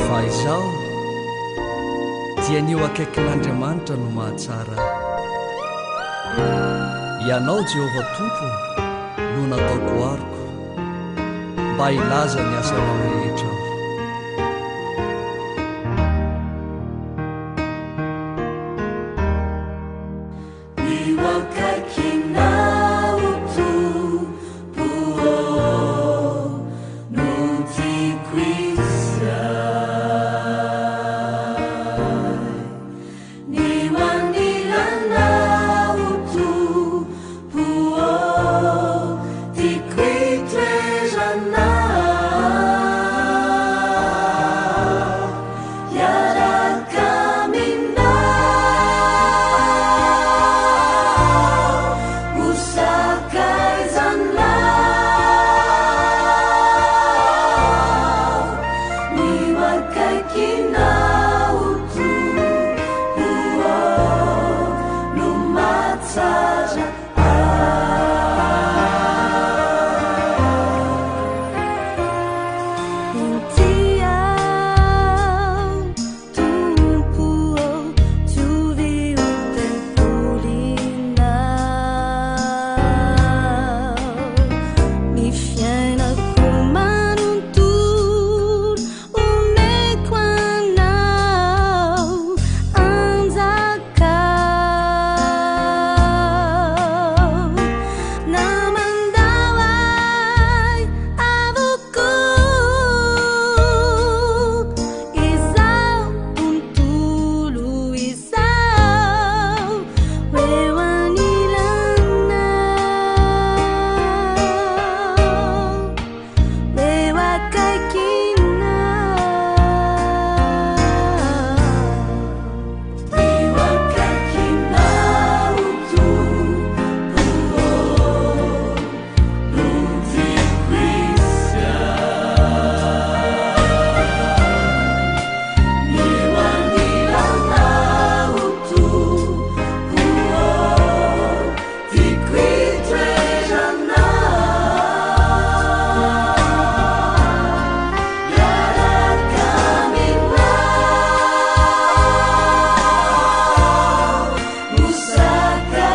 Fa izaho dia ny eo akaikin'Andriamanitra no mahatsara ahy. Ianao, Jehovah Tompo, no nataoko aroko, mba hilaza ny asanao rehetra aho. Eo akaikinao Tompo ô, no tiako hisy ahy. Ny eo anilanao Tompo ô, tiako hitoeranao. Hiaraka aminao ho sakaizanao, ny ho akaikinao Tompo ô no mahatsara ahy. Inty aho Tompo ô, diovy ho tempolinao. Ny fiainako manontolo omeko anao, anjakao. Na mandao ahy avokoa izao tontolo izao, ho eo anilanao, ho eo akaikinao. Eo akaikinao Tompo ô, no tiako hisy ahy. Ny eo anilanao Tompo ô, tiako hitoeranao. Miaraka aminao, ho sakaizanao.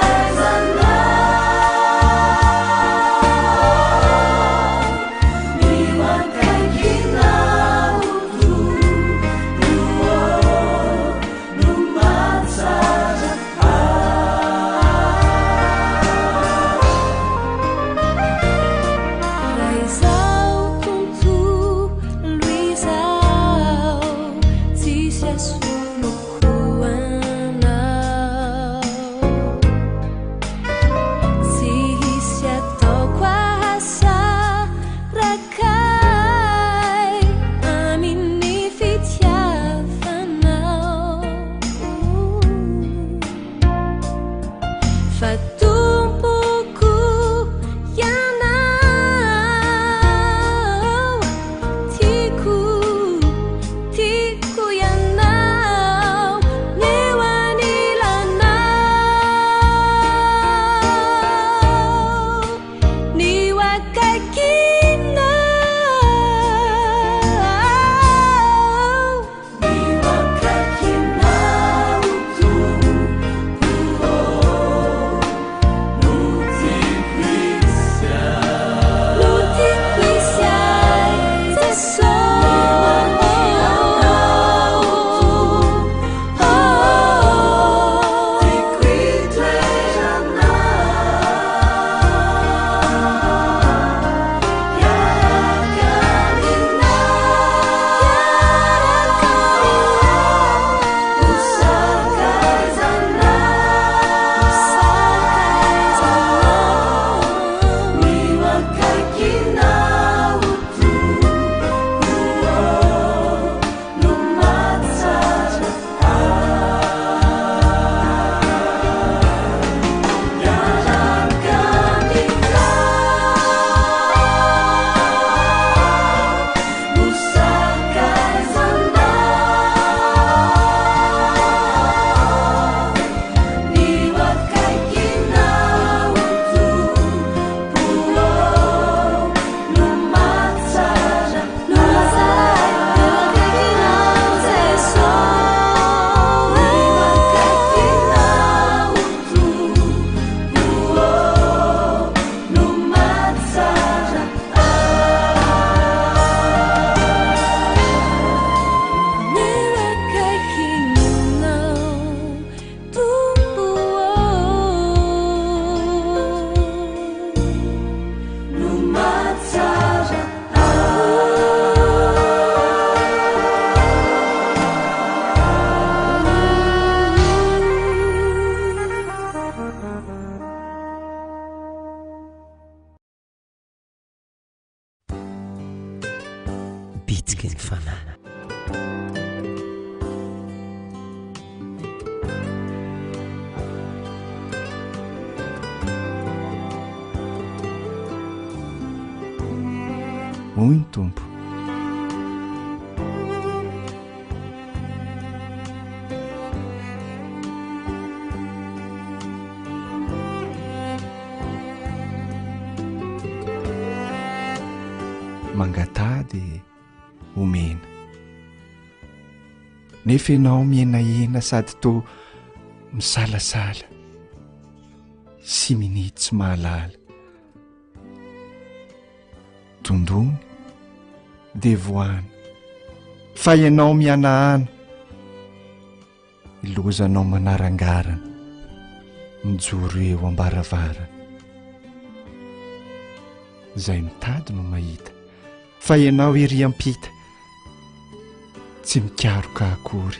Ny ho akaikinao Tompo ô, no mahatsara ahy. Raha izao tontolo izao, tsisy hasoloko anao. Tsy hisy ataoko ahasaraka ahy amin'ny fitiavanao. Fa tompoko ianao, tiako, tiako ianao, ny eo anilanao, ny ho akaikinao. Ny ho akaikinao Tompo ô, Bitsiky ny fanahy. Hoy ny Tompo. Mangataha dia omena. Nefa ianao mihenahena sady toa misalasala sy minia tsy mahalala. Dondony dia voahana fa ianao mihanahana. Ilozanao manarangarana mijoro eo am-baravarana. Izay mitady no mahita fa ianao ery am-pita tsy mikaroka akory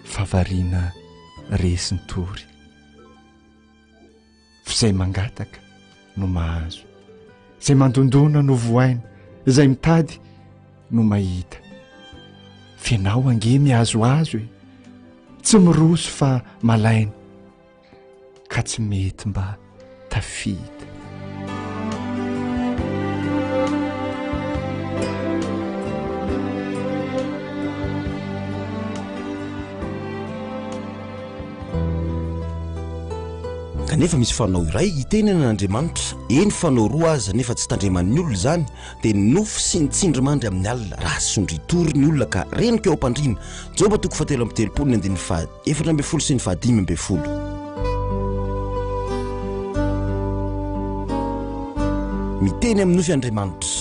fa variana resin-tory. F'izay mangataka no mahazo, izay mandondona no vohaina, izay mitady no mahita. F'ianao ange mihazohazo e, tsy miroso fa malaina, ka tsy mety mba tafita. Kanefa misy fanao iray itenenana an'Andriamanitra, eny fanao roa aza nefa tsy tandreman'ny olona izany, dia ny nofy sy ny tsindrimandry amin'ny alina, raha sondritory ny olona ka renoka eo am-pandriana, Joba toko fahatelo amby telopolo ny andininy faha 14 sy ny faha 15. Miteny amin'ny nofy Andriamanitra.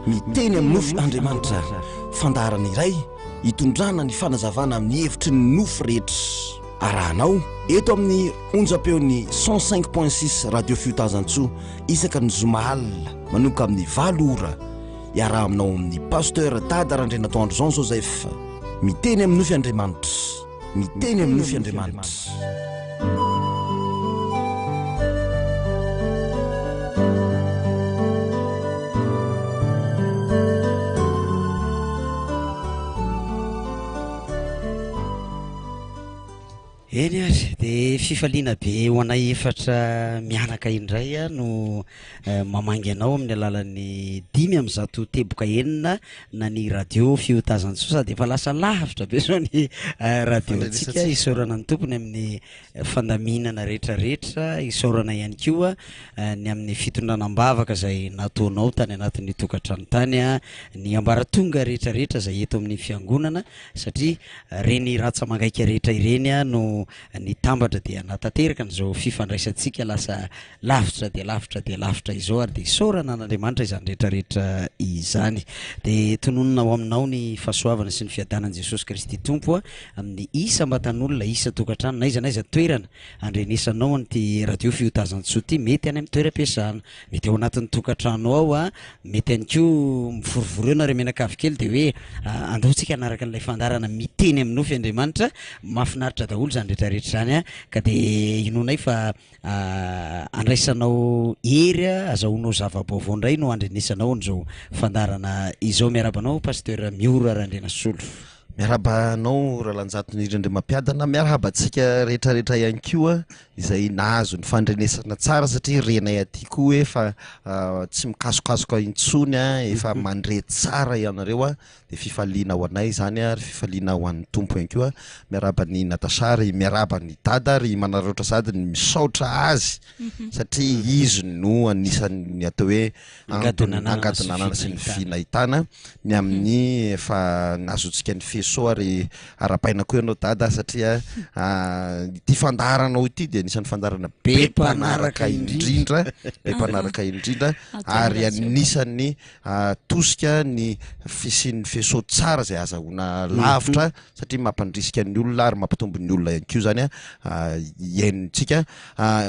Miteny amin'ny nofy Andriamanitra. Fandaharana iray hitondrana ny fanazavana amin'ny hevitry ny nofy rehetra. Arahanao eto amin'ny onjam-peon'ny 105.6 Radio Fiotazantsoa isaka ny zoma alina manomboka amin'ny valo ora. Iaraha aminao amin'ny Pasteur Dada Randrianatoandro Jean Joseph. Miteny amin'ny nofy Andriamanitra. Miteny amin'ny nofy Andriamanitra. Eny ary, dia fifaliana be ho anay efatra mianaka indray no mamangy anao amin'ny alalan'ny 105 teboka 6 na ny radio Fiotazantsoa sady efa lasa lavitra be zao ny radiontsika. Isaorana ny tompony amin'ny fandaminana rehetrarehetra, isaorana ihany koa ny amin'ny fitondrana am-bavaka izay nataonao tany anatin'ny tokantrano tany, ny ambaratonga rehetrarehetra izay eto amin'ny fiangonana satria ireny ratsa-mangaika rehetra ireny no nitambatra dia nahatanteraka an'izao fifandraisantsika lasa lavitra dia lavitra dia lavitra izao ary dia isaorana an'Andriamanitra izany rehetrarehetra izany. Dia tononina ao aminao ny fahasoavana sy ny fiadanan'i Jesosy Kristy Tompo amin'ny isam-batan'olona, isan-tokantrano, na aiza na aiza toerana andrenesanao an'ity radio fiotazan-tsoa ity, mety any amin'ny toeram-piasana, mety ao anatin'ny tokantrano ao, mety ihany koa mivorivory eo nareo mianakavy kely dia hoe andao tsika hanaraka an'ilay fandaharana miteny amin'ny nofy Andriamanitra, mahafinaritra daholo izany rehetrarehetra izany ka dia inoanay fa andraisanao hery, azahoanao zava-baovao indray no andrenesanao an'izao fandaharana izao. Miarahaba anao Pasteur Miora Randrianasolo. Miarahaba anao Ralanjato Nirina Andriamampiadana, miarahaba antsika rehetrarehetra ihany koa izay nahazo ny fandrenesana tsara satria renay aty koa hoe efa tsy mikasokasoka intsony, efa mandre tsara ianareo dia fifaliana ho anay izany ary fifaliana ho an'ny Tompo ihany koa. Miarahaba an'i Natacha ary miarahaba an'i Dada ary manararaotra sahady ny misaotra azy satria izy no anisan'ny atao hoe antony angadinanana sy ny vy nahitana ny amin'ny efa nahazoantsika ny faisceau ary arahabaina koa ianao Dada satria ity fandaharanao ity dia anisan'ny fandaharana be mpanaraka indrindra, be mpanaraka indrindra ary anisan'ny Tosika ny fisian'ny faisceau tsara izay azahoana lavitra satria mampandrisika ny olona ary mampitombo ny olona ihany koa izany hihainontsika.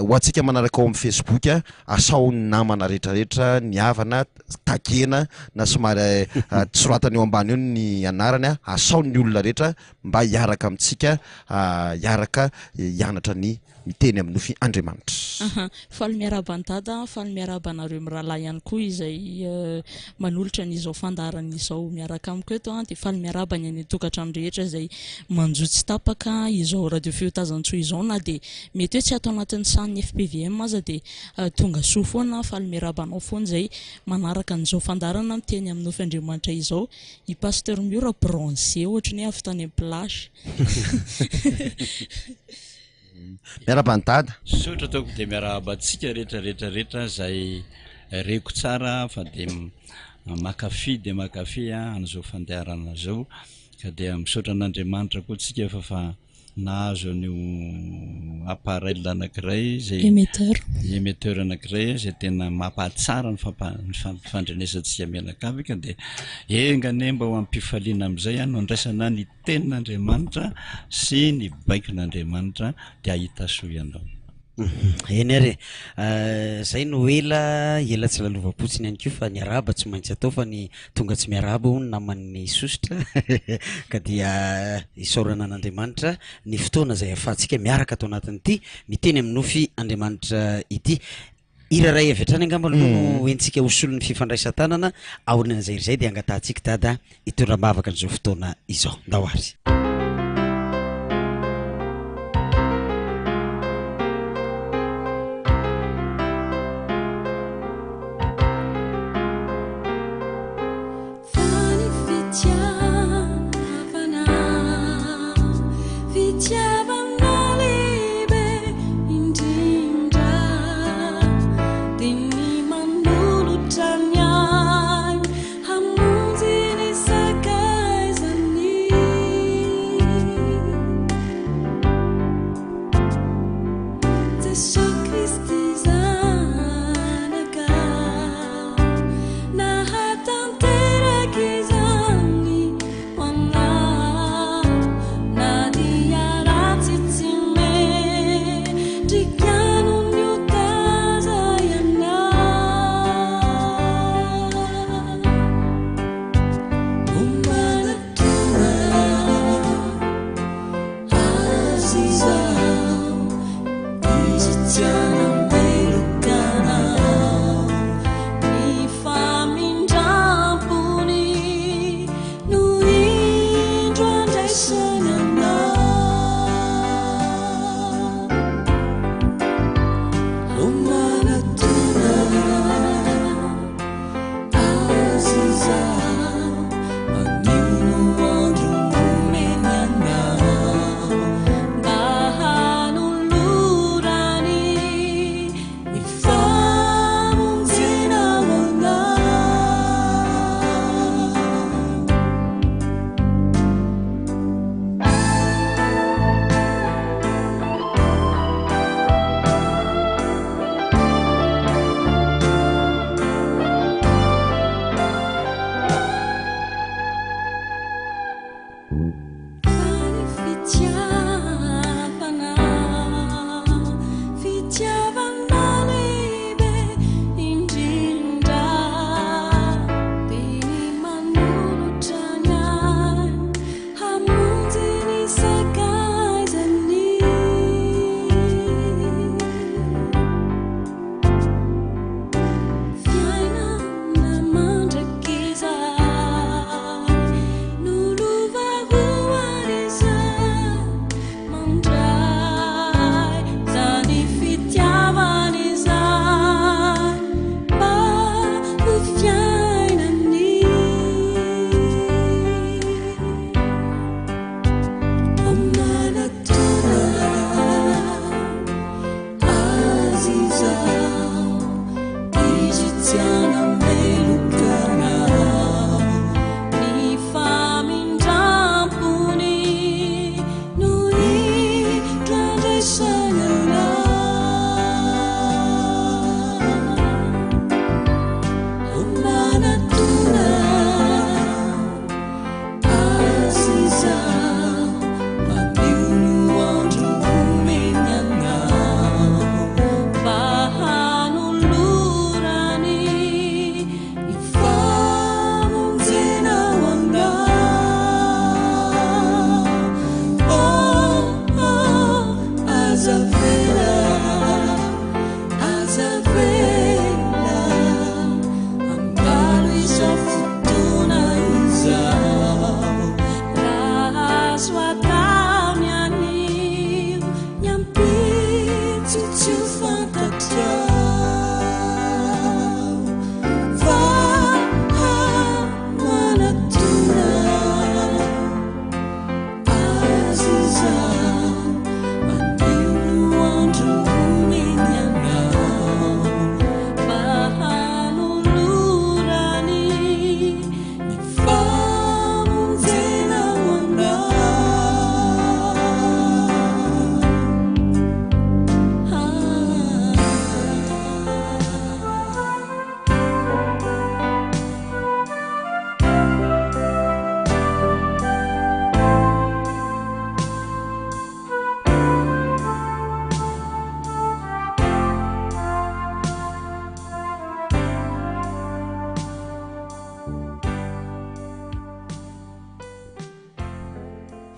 Ho antsika manaraka ao amin'ny Facebook, asao ny namana rehetrarehetra, ny havana, tagena na somary soratana eo ambany eo ny anarany, asao. ny olona rehetra mba hiaraka amintsika hiaraka hianatra ny miteny amin'ny nofy Andriamanitra. Aha, faly miarahaba an'i Dada, faly miarahaba anareo mirahalahy ihany koa izay manolotra an'izao fandaharana izao miaraka amiko eto an, dia faly miarahaba ny any an-tokantrano rehetra izay manjo tsy tapaka izao Radio Feo Tazantsoa izao na dia mety hoe tsy ato anatin'ny sahan'ny fpvm aza dia tonga soa foana, faly miarahaba anao foana izay manaraka an'izao fandaharana miteny amin'ny nofy Andriamanitra izao. I Pasteur Miora bronzé ohatry ny hoe avy tany amin'ny plage. Miarahaba an'i Dada. Misaotra tompoko dia miarahaba antsika rehetra rehetra rehetra izay reko tsara fa dia mankafy dia mankafy an'izao fandaharana izao ka dia misaotra an'Andriamanitra koa tsika fa fa nahazo an'io appareil anankiray izay Émetteur. émetteur anankiray izay tena mampahatsara ny fampa- ny fandrenesantsika mianakavy ka dia enga anie mba ho am-pifaliana amin'izay no andraisana ny Tenin'Andriamanitra sy ny baikon'Andriamanitra dia hahita soa ianao. Eny ary e! Zay no ela ela tsy lalovam-potsiny ihany koa fa ny arahaba tsy maintsy atao fa ny tonga tsy miarahaba hono naman'ny sosotra ka dia isaorana an'Andriamanitra ny fotoana izay ahafahantsika miaraka ato anatin'ity miteny amin'ny nofy Andriamanitra ity. Hira iray avy hatrany angamba aloha no hoentintsika ho solon'ny fifandraisan-tanana, aorian'izay hira izay dia angatahantsika Dada hitondra am-bavaka an'izao fotoana izao. Ndao ary. Fa ny fitiavana, fitiavana lehibe indrindra, dia ny manolotra ny ainy hamonjy ny sakaizany. Jesoa Kristy Zanaka. Nahatanteraka izany ho anao na dia ratsy tsy mendrika noho ny ota aza ianao. Manatona Azy izao, Izy tsy hanambina.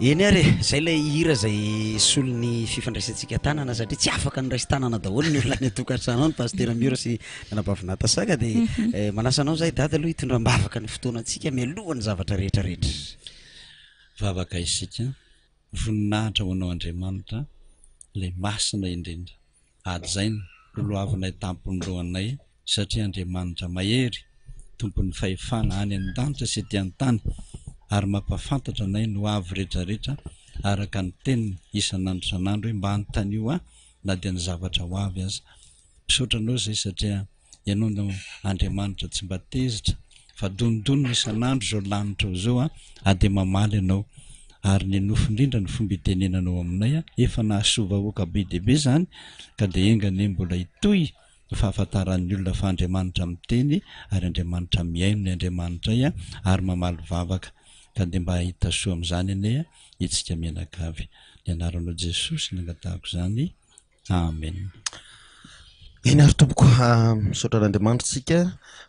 Eny ary e, zay ilay hira izay solon'ny fifandraisantsika tanana satria tsy afaka niraisin tanana daholo ny olona any an-tokantrano any, Pasitera Miora sy Anabavy Natasha ka dia manasa anao zahay Dada aloha hitondra am-bavaka ny fotoanantsika mialohan'ny zavatra rehetra rehetra. Vavaka isika, Voninahitra ho Anao Andriamanitra, Ilay Masina indrindra. Hajaina, lolohavinay tampon'ny lohanay, satria Andriamanitra mahery, Tompon'ny fahefana any an-danitra sy ety an-tany, ary mampahafantatra anay ny ho avy rehetrarehetra araka ny Teniny isan'andro isan'andro hoe mba anontanio ahy na dia ny zavatra ho avy aza. Misaotra Anao izay satria Ianao no Andriamanitra tsy mba tezitra fa donidonina isan'andro izao lanitra izao a, ary dia mamaly Ianao. Ary ny nofy indrindra ny fomba itenenanao aminay a, efa nahasoa vahoaka be dia be izany ka dia enga anie mbola hitohy ny fahafantaran'ny olona fa Andriamanitra miteny ary Andriamanitra mihaino ny Andriamanitray a, ary mamaly vavaka. Ka dia mba hahita soa amin'izany anie itsika mianakavy. Ny anaranao Jesosy no angatahako izany. Amen. Eny ary tompoko, misaotra an'Andriamanitra isika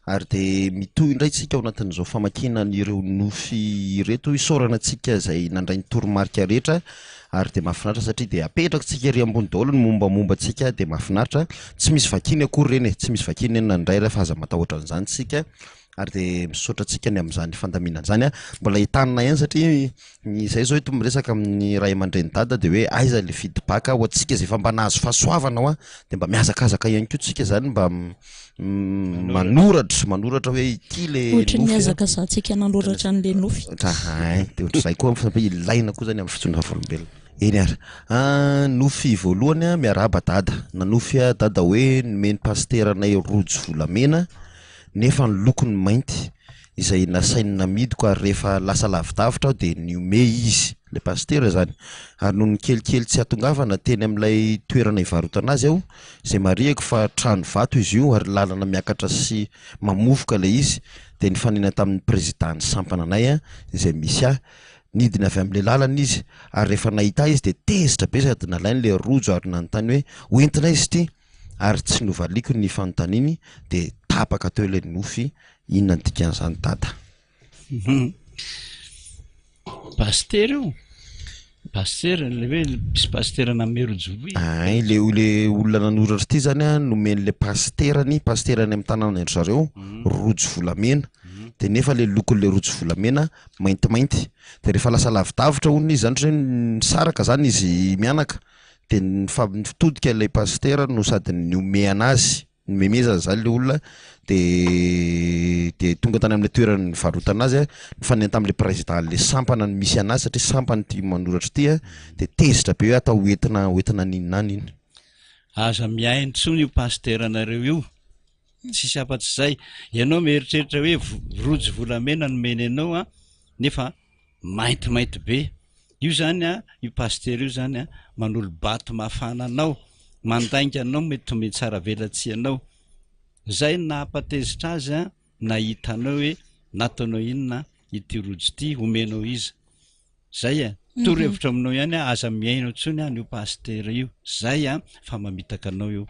ary dia mitohy indray isika ao anatin'izao famakiana an'ireo nofy ireto. Isaorana antsika izay nandray ny toromarika rehetra ary dia mahafinaritra satria dia apetrakitsika ery ambony daholo ny mombamomba antsika dia mahafinaritra. Tsy misy vakiana akory ireny e, tsy misy vakiana eny nandray fa aza matahotra an'izany isika ary dia misaotra antsika ny amin'izany fandaminana izany. Mbola entanina ihany satria Ny izay zao eto miresaka amin'ny ray aman-dreny dada dia hoe aiza le feedback ho antsika izay efa mba nahazo fahasoavana hoa dia mba mihazakazaka ihany koa tsika zany mba manoratra manoratra hoe ity le Ohatry ny nofy a. nihazakazahantsika nanoratra an'le nofy. Ohatran'ny dia ohatr'izay koa fa ilaina koa zany amin'ny fijoroana vavolombelona. Eny ary. Nofy voalohany a, miarahaba dada. Nanofy aho dada hoe nomen'ny pasiteranay rojo volamena nefa ny lokony mainty. izay nasainy namidiko ary rehefa lasa lavidavitra aho dia nihomehy izy, ilay pasitera izany, ary nony kelikely tsy hatongavana teny amin'ilay toerana hivarotana azy aho, izay marihiko fa trano vato izy io ary lalana miakatra sy mamovoka ilay izy, dia nifanena tamin'ny prezidàn'ny sampana anay izay misy ahy, nidina avy amin'ilay lalana izy ary rehefa nahita ahy izy dia tezitra be sady nalainy ilay rojo ary nanontany hoe hoentina aiza ity? ary tsy novaliako ny fanontaniany dia tapaka teo ilay nofy, inona ny dikan'izany dada? Pasitera io, pasitera le hoe misy pasitera namero joie. Ay, le le olona nanoratra ity zany a nomen'le pasiterany, pasitera any amin'ny tanàna an-dry zareo, rojo volamena, de nefa le lokon'le rojo volamena maintimainty, de rehefa lasa lavidavitra hono izy zany ohatry ny hoe nisaraka zany izy mianaka, de nifampitodika ilay pasitera no sady nihomehy anazy, nimemezana zany le olona de de tonga tany am'le toerana nivarotana azy a, nifanena tam'le président an'le sampana misy anazy satria sampana ity manoratra ity a, de tezitra be hoe atao hoentina hoentina n'inona any iny. Aza mihaino intsony io pasiteranareo io, tsisy afa-tsy izay. Ianao mieritreritra hoe rojo volamena nomeny anao an, nefa Maintimainty be. Io zany a, io pasitera io zany a, manolo-bato mafana anao, mandainga anao, mety ho mihatsaravelatsihy anao. Zay no nahampatezitra azy a, nahita anao hoe nataonao inona ity rojo ity, omenao iza. Zay e. Torohevitra aminao ihany aho, aza mihaino intsony an'io pasitera io. Zay a, fa mamitaka anao io.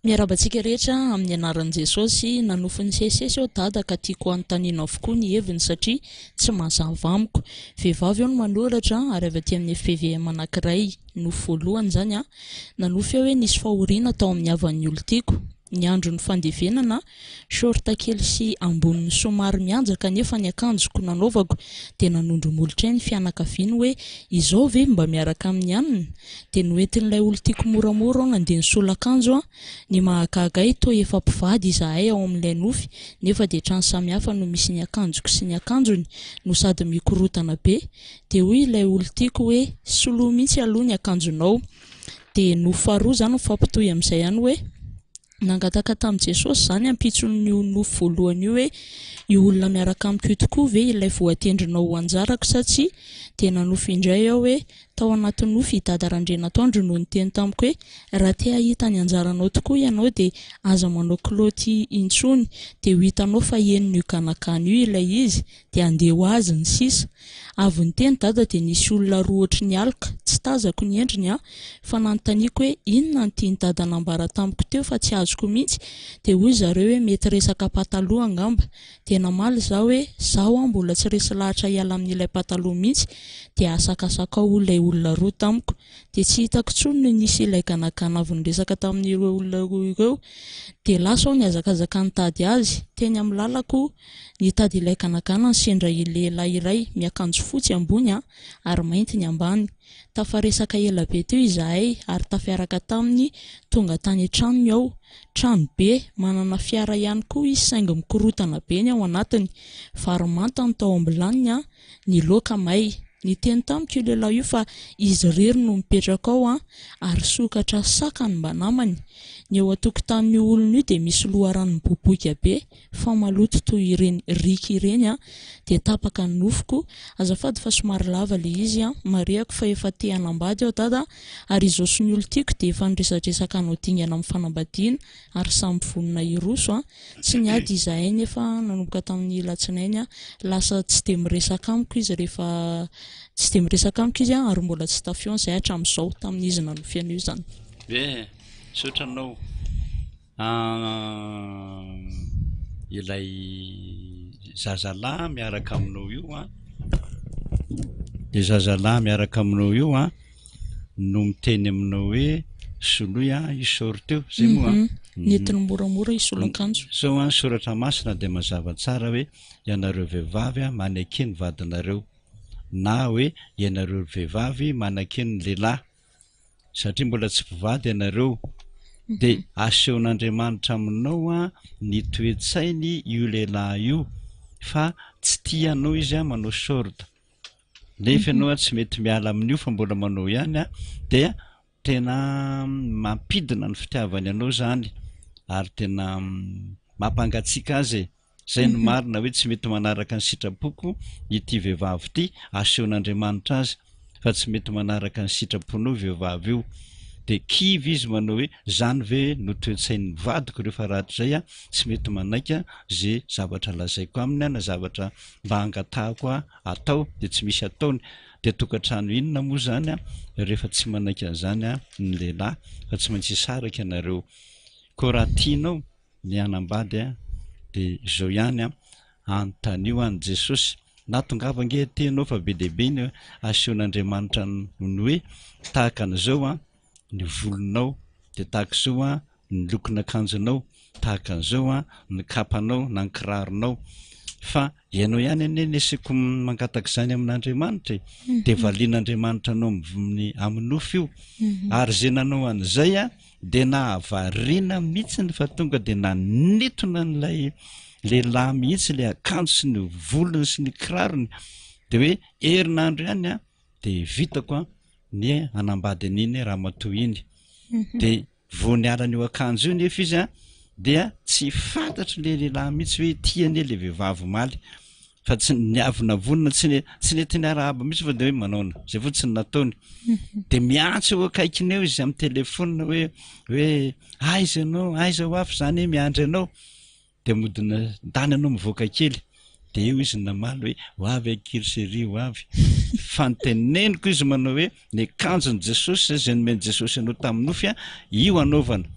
Miarahaba antsika rehetra amin'ny anaran'i Jesosy, nanofy nisesisesy aho dada ka tiako hanontaniana avokoa ny heviny satria tsy mazava amiko. Vehivavy aho no manoratra ary avy aty amin'ny fpvm anankiray, nofy voalohany izany an. Nanofy aho hoe nisy fahoriana tao amin'ny havan'ny olon-tiako. Ny andron'ny fandevenana, short kely sy amboniny somary mihaja kanefa ny akanjoko nanaovako dia nanondro molotra ahy ny fianakaviany hoe izao ve mba miaraka amin'ny anona? Dia noentin'ilay olon-tiako moramora aho nandeha nisolo akanjo an! Ny mahagaga ahy toa efa mpivady izahay ao amin'ilay nofy nefa dia trano samihafa no misy ny akanjoko sy ny akanjony no sady mikorontana be. Dia hoy ilay olon-tiako hoe soloy mihitsy aloha ny akanjonao. Dia nofy faharoa izany mifampitohy amin'izay ihany hoe nangataka tamin'i Jesosy izany ampitson'io nofy voalohany io hoe io olona miaraka amiko io tokoa ve ilay voatendrinao ho anjarako sa tsia? Dia nanofy indray aho hoe. Tao anaty nofy i Dada Randrianatoandro no niteny tamiko hoe raha te hahita ny anjaranao tokoa ianao dia aza manao kilaoty intsony dia ho hitanao fa henon'io ganagana io ilay izy dia handeha ho azy ny sisa. Avy niteny Dada dia nisy olona roa ohatry ny aloka, tsy tazako ny endriny an, fa nanontaniako hoe inona no tian'i Dada nambara tamiko teo fa tsy azoko mihitsy dia hoy zareo hoe mety resaka pataloha angamba Dia namaly izaho hoe, Izaho an mbola tsy resy lahatra hiala amin'ilay pataloha mihitsy, dia asakasakao hoy ilay olona roa tamiko. Dia tsy hitako intsony ny nisy ilay ganagana avy niresaka tamin'ireo olona roa ireo. Dia lasa aho nihazakazaka nitady azy. Teny amin'ny lalako nitady ilay ganagana no sendra lehilahy iray miakanjo fotsy ambony an, ary mainty ny ambany. Tafaresaka ela be teo izahay ary tafiaraka taminy tonga tany an-tranony aho. Trano be, manana fiara ihany koa izy saingy mikorontana be ny ao anatiny. Vary manta no tao am-bilaniny an, ny laoka may. Niteny tamiko io lehilahy io fa izy irery no mipetraka ao an, ary sokatra saka no mba namany. Ny eo an-tokotanin'io olona io dia misy loharano miboiboika be fa maloto toy ireny riaka ireny an, dia tapaka ny nofoko. Azafady fa somary lava ilay izy an, marihako fa efa te hanambady aho dada Ary izao sy ny olon-tiako dia efa niresadresaka hanao dingana amin'ny fanambadiana ary samy vonona hiroso an! Tsy niady izahay nefa nanomboka tamin'ny alatsinainy an, lasa tsy dia miresaka amiko izy rehefa tsy dia miresaka amiko izy an, ary mbola tsy tafiona izahay hatramin'izao, tamin'izy nanofy an'io izany. Be, misaotra anao. Ilay zazalahy miaraka aminao io an, ilay zazalahy miaraka aminao io an no miteny aminao hoe soloy an io short io, zay moa an? Nentiny moramora hisolo akanjo. Zao an, soratra masina dia mazava tsara hoe ianareo vehivavy an maneke ny vadinareo na hoe ianareo vehivavy manake ny lehilahy. satria mbola tsy mpivady ianareo dia asehon'Andriamanitra aminao an ny toe-tsainy io lehilahy io fa tsy tia anao izy an manao short nefa ianao an tsy mety miala amin'io fa mbola manao ihany an dia tena mampidina ny fitiavany anao zany ary tena mampangatsiaka azy e. Zay no marina hoe tsy mety manaraka ny sitrapoko ity vehivavy ity, asehon'Andriamanitra azy fa tsy mety manaraka ny sitraponao io vehivavy io. Dia kivy izy manao hoe zany ve no toe-tsain'ny vadiko rehefa rahatrizay aho tsy mety manaika ze zavatra lazaiko aminy na zavatra mba angatahako atao dia tsy misy ataony. Dia tokantrano inona moa zany rehefa tsy manaiky an'izany ny lehilahy fa tsy maintsy hisaraka ianareo. Koa raha tianao ny hanambady a de zao ihany a anontanio an'i Jesosy na tongava ange aty ianao fa be dia be ny asehon'Andriamanitra ny hoe tahaka an'izao a ny volonao de tahaka izao a ny lokon'akanjonao tahaka an'izao a ny kapanao na ny kiraronao fa ianao ihany anie ny aseko mangataka izany amin'Andriamanitra e de valian'Andriamanitra anao amin'ny amin'ny nofy io ary zay nanao an'izay a Dia nahavariana mihitsiny fa tonga dia nanintona an'ilay lehilahy mihitsy ilay akanjo sy ny volony sy ny kirarony. Dia hoe herinandro ihany an, dia vitako an ny hanambady an'iny ramatoa iny. Mhm. Dia vao niala an'io akanjo io nefa izy an, dia tsy fantatry ilay lehilahy mihitsy hoe ity anie ilay vehivavy omaly. Fa tsy niavonavonona, tsy ne- tsy nety niarahaba mihitsy fa dia hoe manaona, zay fotsiny no nataony. Dia miantso eo akaikiny eo izy amin'ny telefaonina hoe hoe aiza ianao, aiza ho aho fa za anie miandry anao. Dia mody ndana ianao mivoaka kely. Dia eo izy namaly hoe ho avy akia ry chérie, ho avy. Fa noteneniko izy manao hoe ny akanjon'i Jesosy zay, zay nomen'i Jesosy anao tamin'ny nofy an, io anaovana.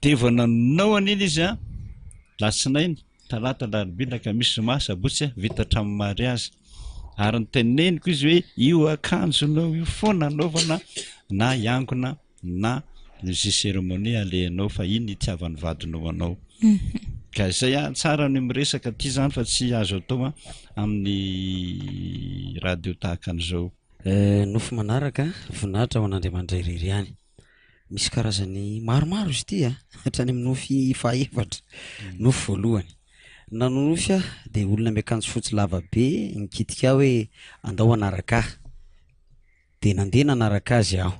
Dia vao nanao an'iny izy an, latsinainy, Talata, alarobia, alakamisy, zoma, sabotsy, vita hatramin'ny mariazy. Ary noteneniko izy hoe io akanjonao io foana anaovana na hiangona na izay cérémonie alehanao fa iny itiavan'ny vadinao anao. Ka izay an, tsara ny miresaka aty izany fa tsy azo atao amin'ny radio tahaka an'izao. Nofy manaraka, voninahitra ho an'Andriamanitra irery ihany. Misy karazany maromaro izy ity a, hatrany amin'ny nofy fahaefatra. Nofy voalohany, nanonofy aho dia olona miakanjo fotsy lava be nikitika ahy hoe andao hanaraka ahy, dia nandeha nanaraka azy aho.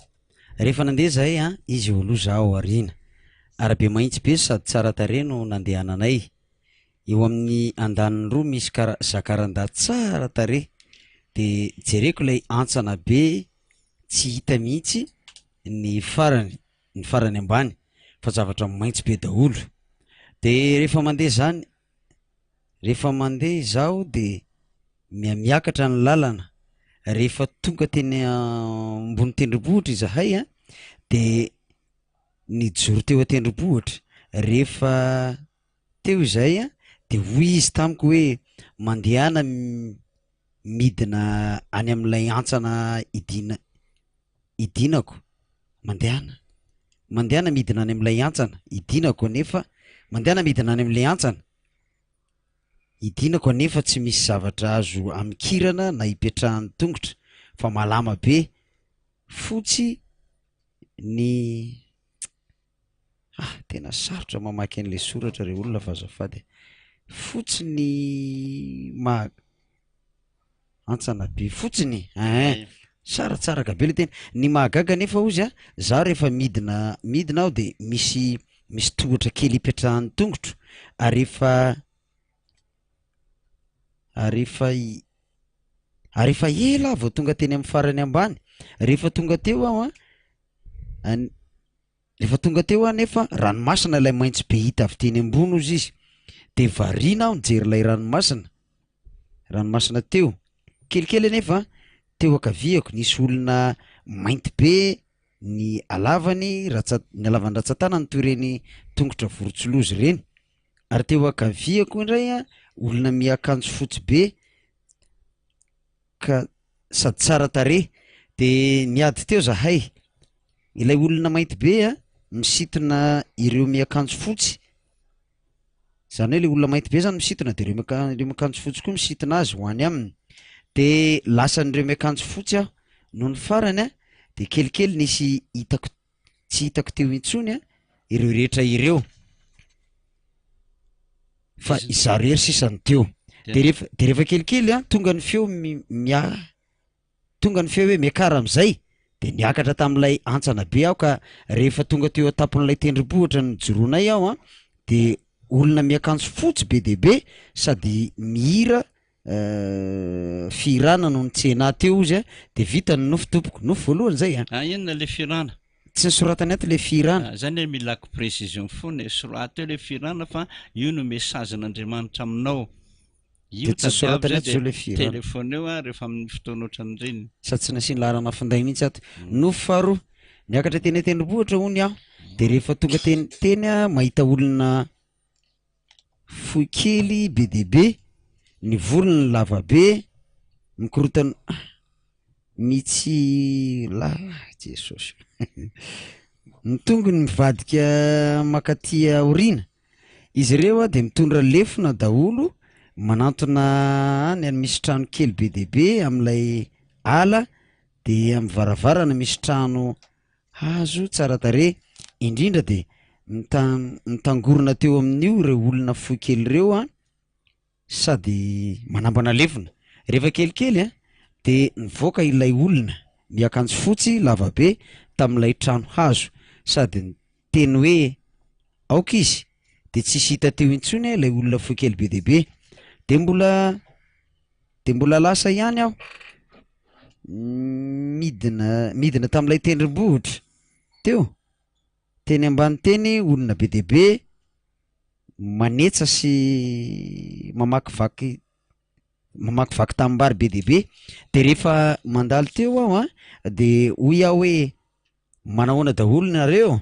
Rehefa nandeha izahay a, izy eo aloha izaho ao aoriana. Arabe mahitsy be sady tsara tarehy no nandehananay. Eo amin'ny andaniny roa misy kara- zakarandà tsara tarehy, dia jereko ilay hantsana be. tsy hita mihitsy ny farany, ny farany ambany fa zavatra maitso be daholo. De rehefa mandeha zany, rehefa mandeha izaho de mihamiakatra ny lalana, rehefa tonga teny ambony tendrombohitra izahay a de nijoro teo an-tendrombohitra, rehefa teo izahay a de hoy izy tamiko hoe mandehana midina any amin'ilay hantsana idina idinako, mandehana mandehana midina any amin'ilay hantsana idinako anefa mandehana midina any amin'ilay hantsana idinako anefa tsy misy zavatra azo amikirana na ipetrahan'ny tongotra fa malama be fotsy ny Ah, tena sarotra mamaky an'ilay soratra re olona fa azafady e. Fotsy ny maha antsana be fotsiny ein, saratsaraka be le teny. Ny mahagaga anefa hozy a, za rehefa midina midina aho de misy misy tohatra kely ipetrahan'ny tongotro ary efa ary efa ary efa ela aho vao tonga teny amin'ny farany ambany. Rehefa tonga teo aho an, an- Rehefa tonga teo aho anefa, ranomasina ilay maitso be hita avy teny ambony hozy izy. Dia variana aho nijery ilay ranomasina, ranomasina teo. Kelikely anefa, teo ankaviako nisy olona mainty be ny halavany ratsa- ny halavan'ny ratsan-tanany toy ireny tongotra vorontsiloza ireny. Ary teo ankaviako indray an, olona miakanjo fotsy be ka sady tsara tarehy de niady teo zahay, ilay olona mainty be a misintona ireo miakanjo fotsy, zany hoe le olona mainty be zany misintona de ireo miaka- ireo miakanjo fotsy koa misintona azy ho any aminy, de lasan'ireo miakanjo fotsy aho, nony farany a de kelikely nisy hitako tsy hitako teo intsony a ireo rehetra ireo fa izaho rery sisa no teo de rehefa de rehefa kelikely a tonga ny feo mi- mia- tonga ny feo hoe miakara am'zay de niakatra tamin'ilay hantsana be aho ka rehefa tonga teo an-tampon'ilay tendrombohitra nijoroanay aho a de olona miakanjo fotsy be dia be sady mihira Fihirana no nitsena ahy teo ozy a, de vita ny nofy tompoko, nofy voalohany zay a. Ah inona le fihirana? Tsy nosoratany ato le fihirana. Ah, zany hoe milako précision foana e, sorato eo le fihirana fa io no message-n'Andriamanitra aminao. Io De tsy tadiavo nosoratany zay ato zao de le fihirana. téléphone eo ah rehefa amin'ny fotoana ohatran'ireny. Sady tsy nasiany laharana finday mihitsy ato. Nofy faharoa, niakatra teny an-tendrombohitra hono aho, de rehefa tonga teny teny aho mahita olona fohy kely be dia be, ny volony lava be, mikorontana mitsy- Jesosy ny tongony mivadika mankaty aoriana, izy ireo dia mitondra lefona daholo manantona any ary misy trano kely be dia be amin'ilay ala de amin'ny varavarana misy trano Hazo tsara tarehy indrindra dia nita- nitangorona teo amin'io ireo olona fohy kely ireo an, sady manambana lefona. Rehefa kelikely an, dia nivoaka ilay olona miakanjo fotsy lava be tamin'ilay trano hazo sady niteny hoe aoka izy, dia tsisy hita teo intsony ilay olona fohy kely be dia be. Dia mbola Dia mbola lasa ihany aho midina midina tamin'ilay tendrombohitra teo, teny ambany teny olona be dia be manetsa sy mamakivaky mamakivaky tanimbary be dia be, de rehefa mandalo teo aho an de hoy aho hoe manahoana daholo nareo?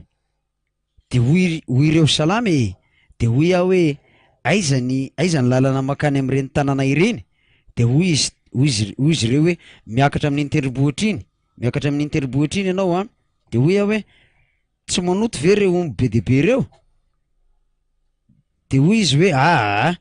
De hoy hoy ireo salama e! De hoy aho hoe aiza ny aiza ny lalana mankany amin'ireny tanàna ireny? De hoy izy hoy izy hoy izy ireo hoe miakatra amin'iny tendrombohitra iny, miakatra amin'iny tendrombohitra iny ianao an! De hoy aho hoe tsy manoto ve ireo omby be dia be ireo? De hoy izy hoe aa!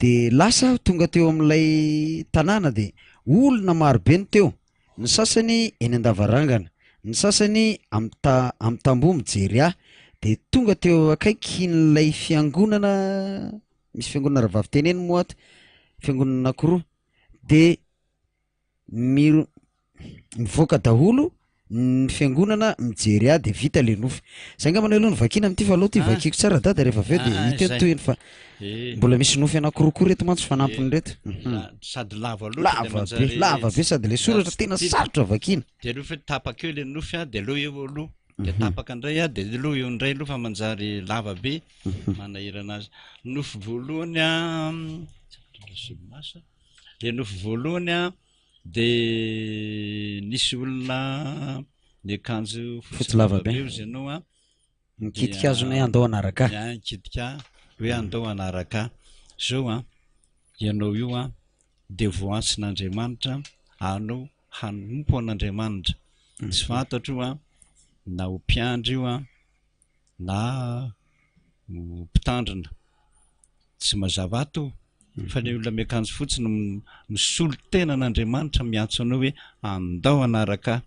De lasa aho tonga teo amin'ilay tanàna de olona marobe no teo, ny sasany eny an-davarangana, ny sasany am'ta- am'tamboho mijery ahy, de tonga teo akaikin'ilay fiangonana, misy fiangonana rahavavy teneno moa ato, fiangonana anankiroa, de miro- mivoaka daholo. Ny fiangonana mijery ahy de vita le nofy. Zay angambany aloha no vakiana amin'ity fa aleo ty vakiko tsara dada rehefa avy eo de hita eo ny tohiny fa mbola misy nofy anankiroa koa reto mantsy fanampin'ireto. Sady lava loatra de Lava be, manjary lava be sady le soratra tsy tena tadidiko. sarotra vakiana. De aloha fa tapaka eo le nofy a de aleo eo aloha de tapaka indray a de aleo eo indray aloha fa manjary lava be manahirana azy. Nofy voalohany a, le nofy voalohany a De nisy olona niakanjo fotsy lava be ozy ianao a. Nikitika azy hoe andao hanaraka ahy. Ya, nikitika ahy hoe andao hanaraka ahy. Zao an, ianao io an, dia voantsin'Andriamanitra anao hanompo an'Andriamanitra. Tsy fantatro io an, na ho mpiandry io an, na ho mpitandrina. Tsy mazava ato fa ilay olona miakanjo fotsy no misolo tena an'Andriamanitra miantso anao hoe andao hanaraka ahy.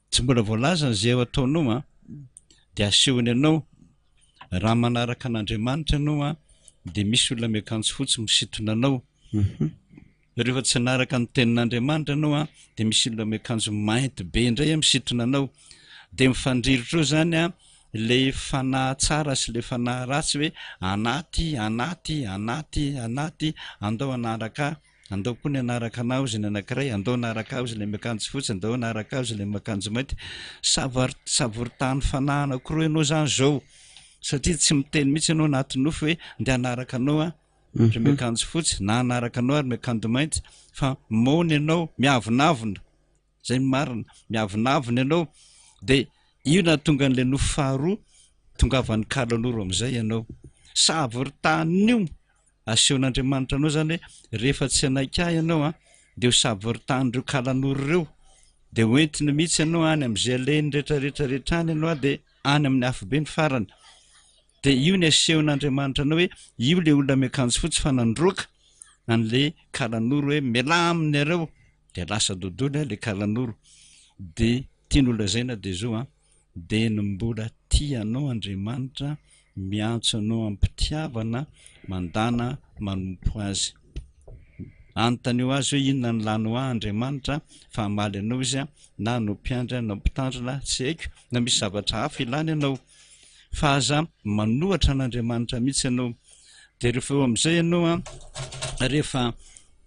Tsy mbola voalazany izay ho ataonao an, dia asehony anao raha manaraka an'Andriamanitra ianao an, dia misy olona miakanjo fotsy misintona anao. Rehefa tsy hanaraka ny tenin'Andriamanitra ianao an, dia misy olona miakanjo mainty be indray an misintona anao. Dia mifandrirotra eo izany an, ilay fanahy tsara sy ilay fanahy ratsy hoe anaty, anaty, anaty, anaty, andao hanaraka ahy, andao koa ny hanaraka anah hozy ny anankiray, andao hanaraka ahy hozy ilay miakanjo fotsy, andao hanaraka ahy hozy ilay miakanjo mainty. Savar- savoritahan'ny fanahy anankiroa ianao izany izao, satria tsy miteny mihitsy ianao anaty nofy hoe ndeha hanaraka anao aho. Ry miakanjo fotsy na hanaraka anao ary miakanjo mainty fa maona ianao miavonavona zay ny marina miavonavona ianao de io nahatonga an'ilay nofy faharoa tongavan'ny kalanoro amin'izay ianao savoritany io asehon'Andriamanitra anao zany hoe rehefa tsy hanaiky ahy ianao a de ho savoritan'ireo kalanoro ireo de hoentiny mihitsy ianao any amin'izay alehiny rehetrarehetra rehetra any ianao de any amin'ny afobe ny farany Dia io ny asehon'Andriamanitra anao hoe io ilay olona miakanjo fotsy fa nandroaka an'ilay kalanoro hoe mialà aminy nareo, dia lasa dodona ilay kalanoro. Dia tiany ho lazaina dia izao an, dia ny mbola tia anao Andriamanitra, miantso anao am-pitiavana, mandàna manompo Azy. Anontanio Azy hoe inona ny lany ho ahy Andriamanitra fa hamaly anao Izy na hanao mpiandry na mpitandrina, tsy haiko, na misy zavatra hafa ilany ianao. fa aza manohatra an'Andriamanitra mihitsy ianao. Dia rehefa eo amin'izay ianao an, rehefa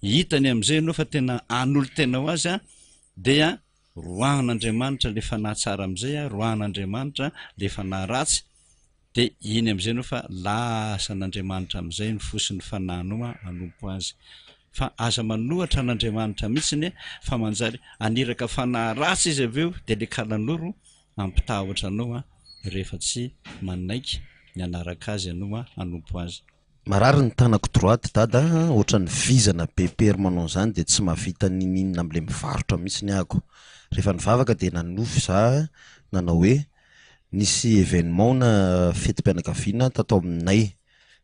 hitany amin'izay ianao fa tena hanolo-tena ho azy an, dia roahan'Andriamanitra ilay fanahy tsara amin'izay an, roahan'Andriamanitra ilay fanahy ratsy, dia iny amin'izay ianao fa lasan'Andriamanitra amin'izay ny fo sy ny fanahinao an, hanompo azy. Fa aza manohatra an'Andriamanitra mihitsy fa manjary haniraka fanahy ratsy izy avy eo, dia ilay kalanoro Hampitahotra anao aho rehefa tsy manaiky ny hanaraka azy ianao aho hanompo azy. Marary ny tanako droite dada a, ohatran'ny vizana be permanent zany de tsy mahavita ninininona amle mivarotra mihitsiny ahako. Rehefa nivavaka de nanofy za nanao hoe nisy événement na fetim-pianakaviana tato aminay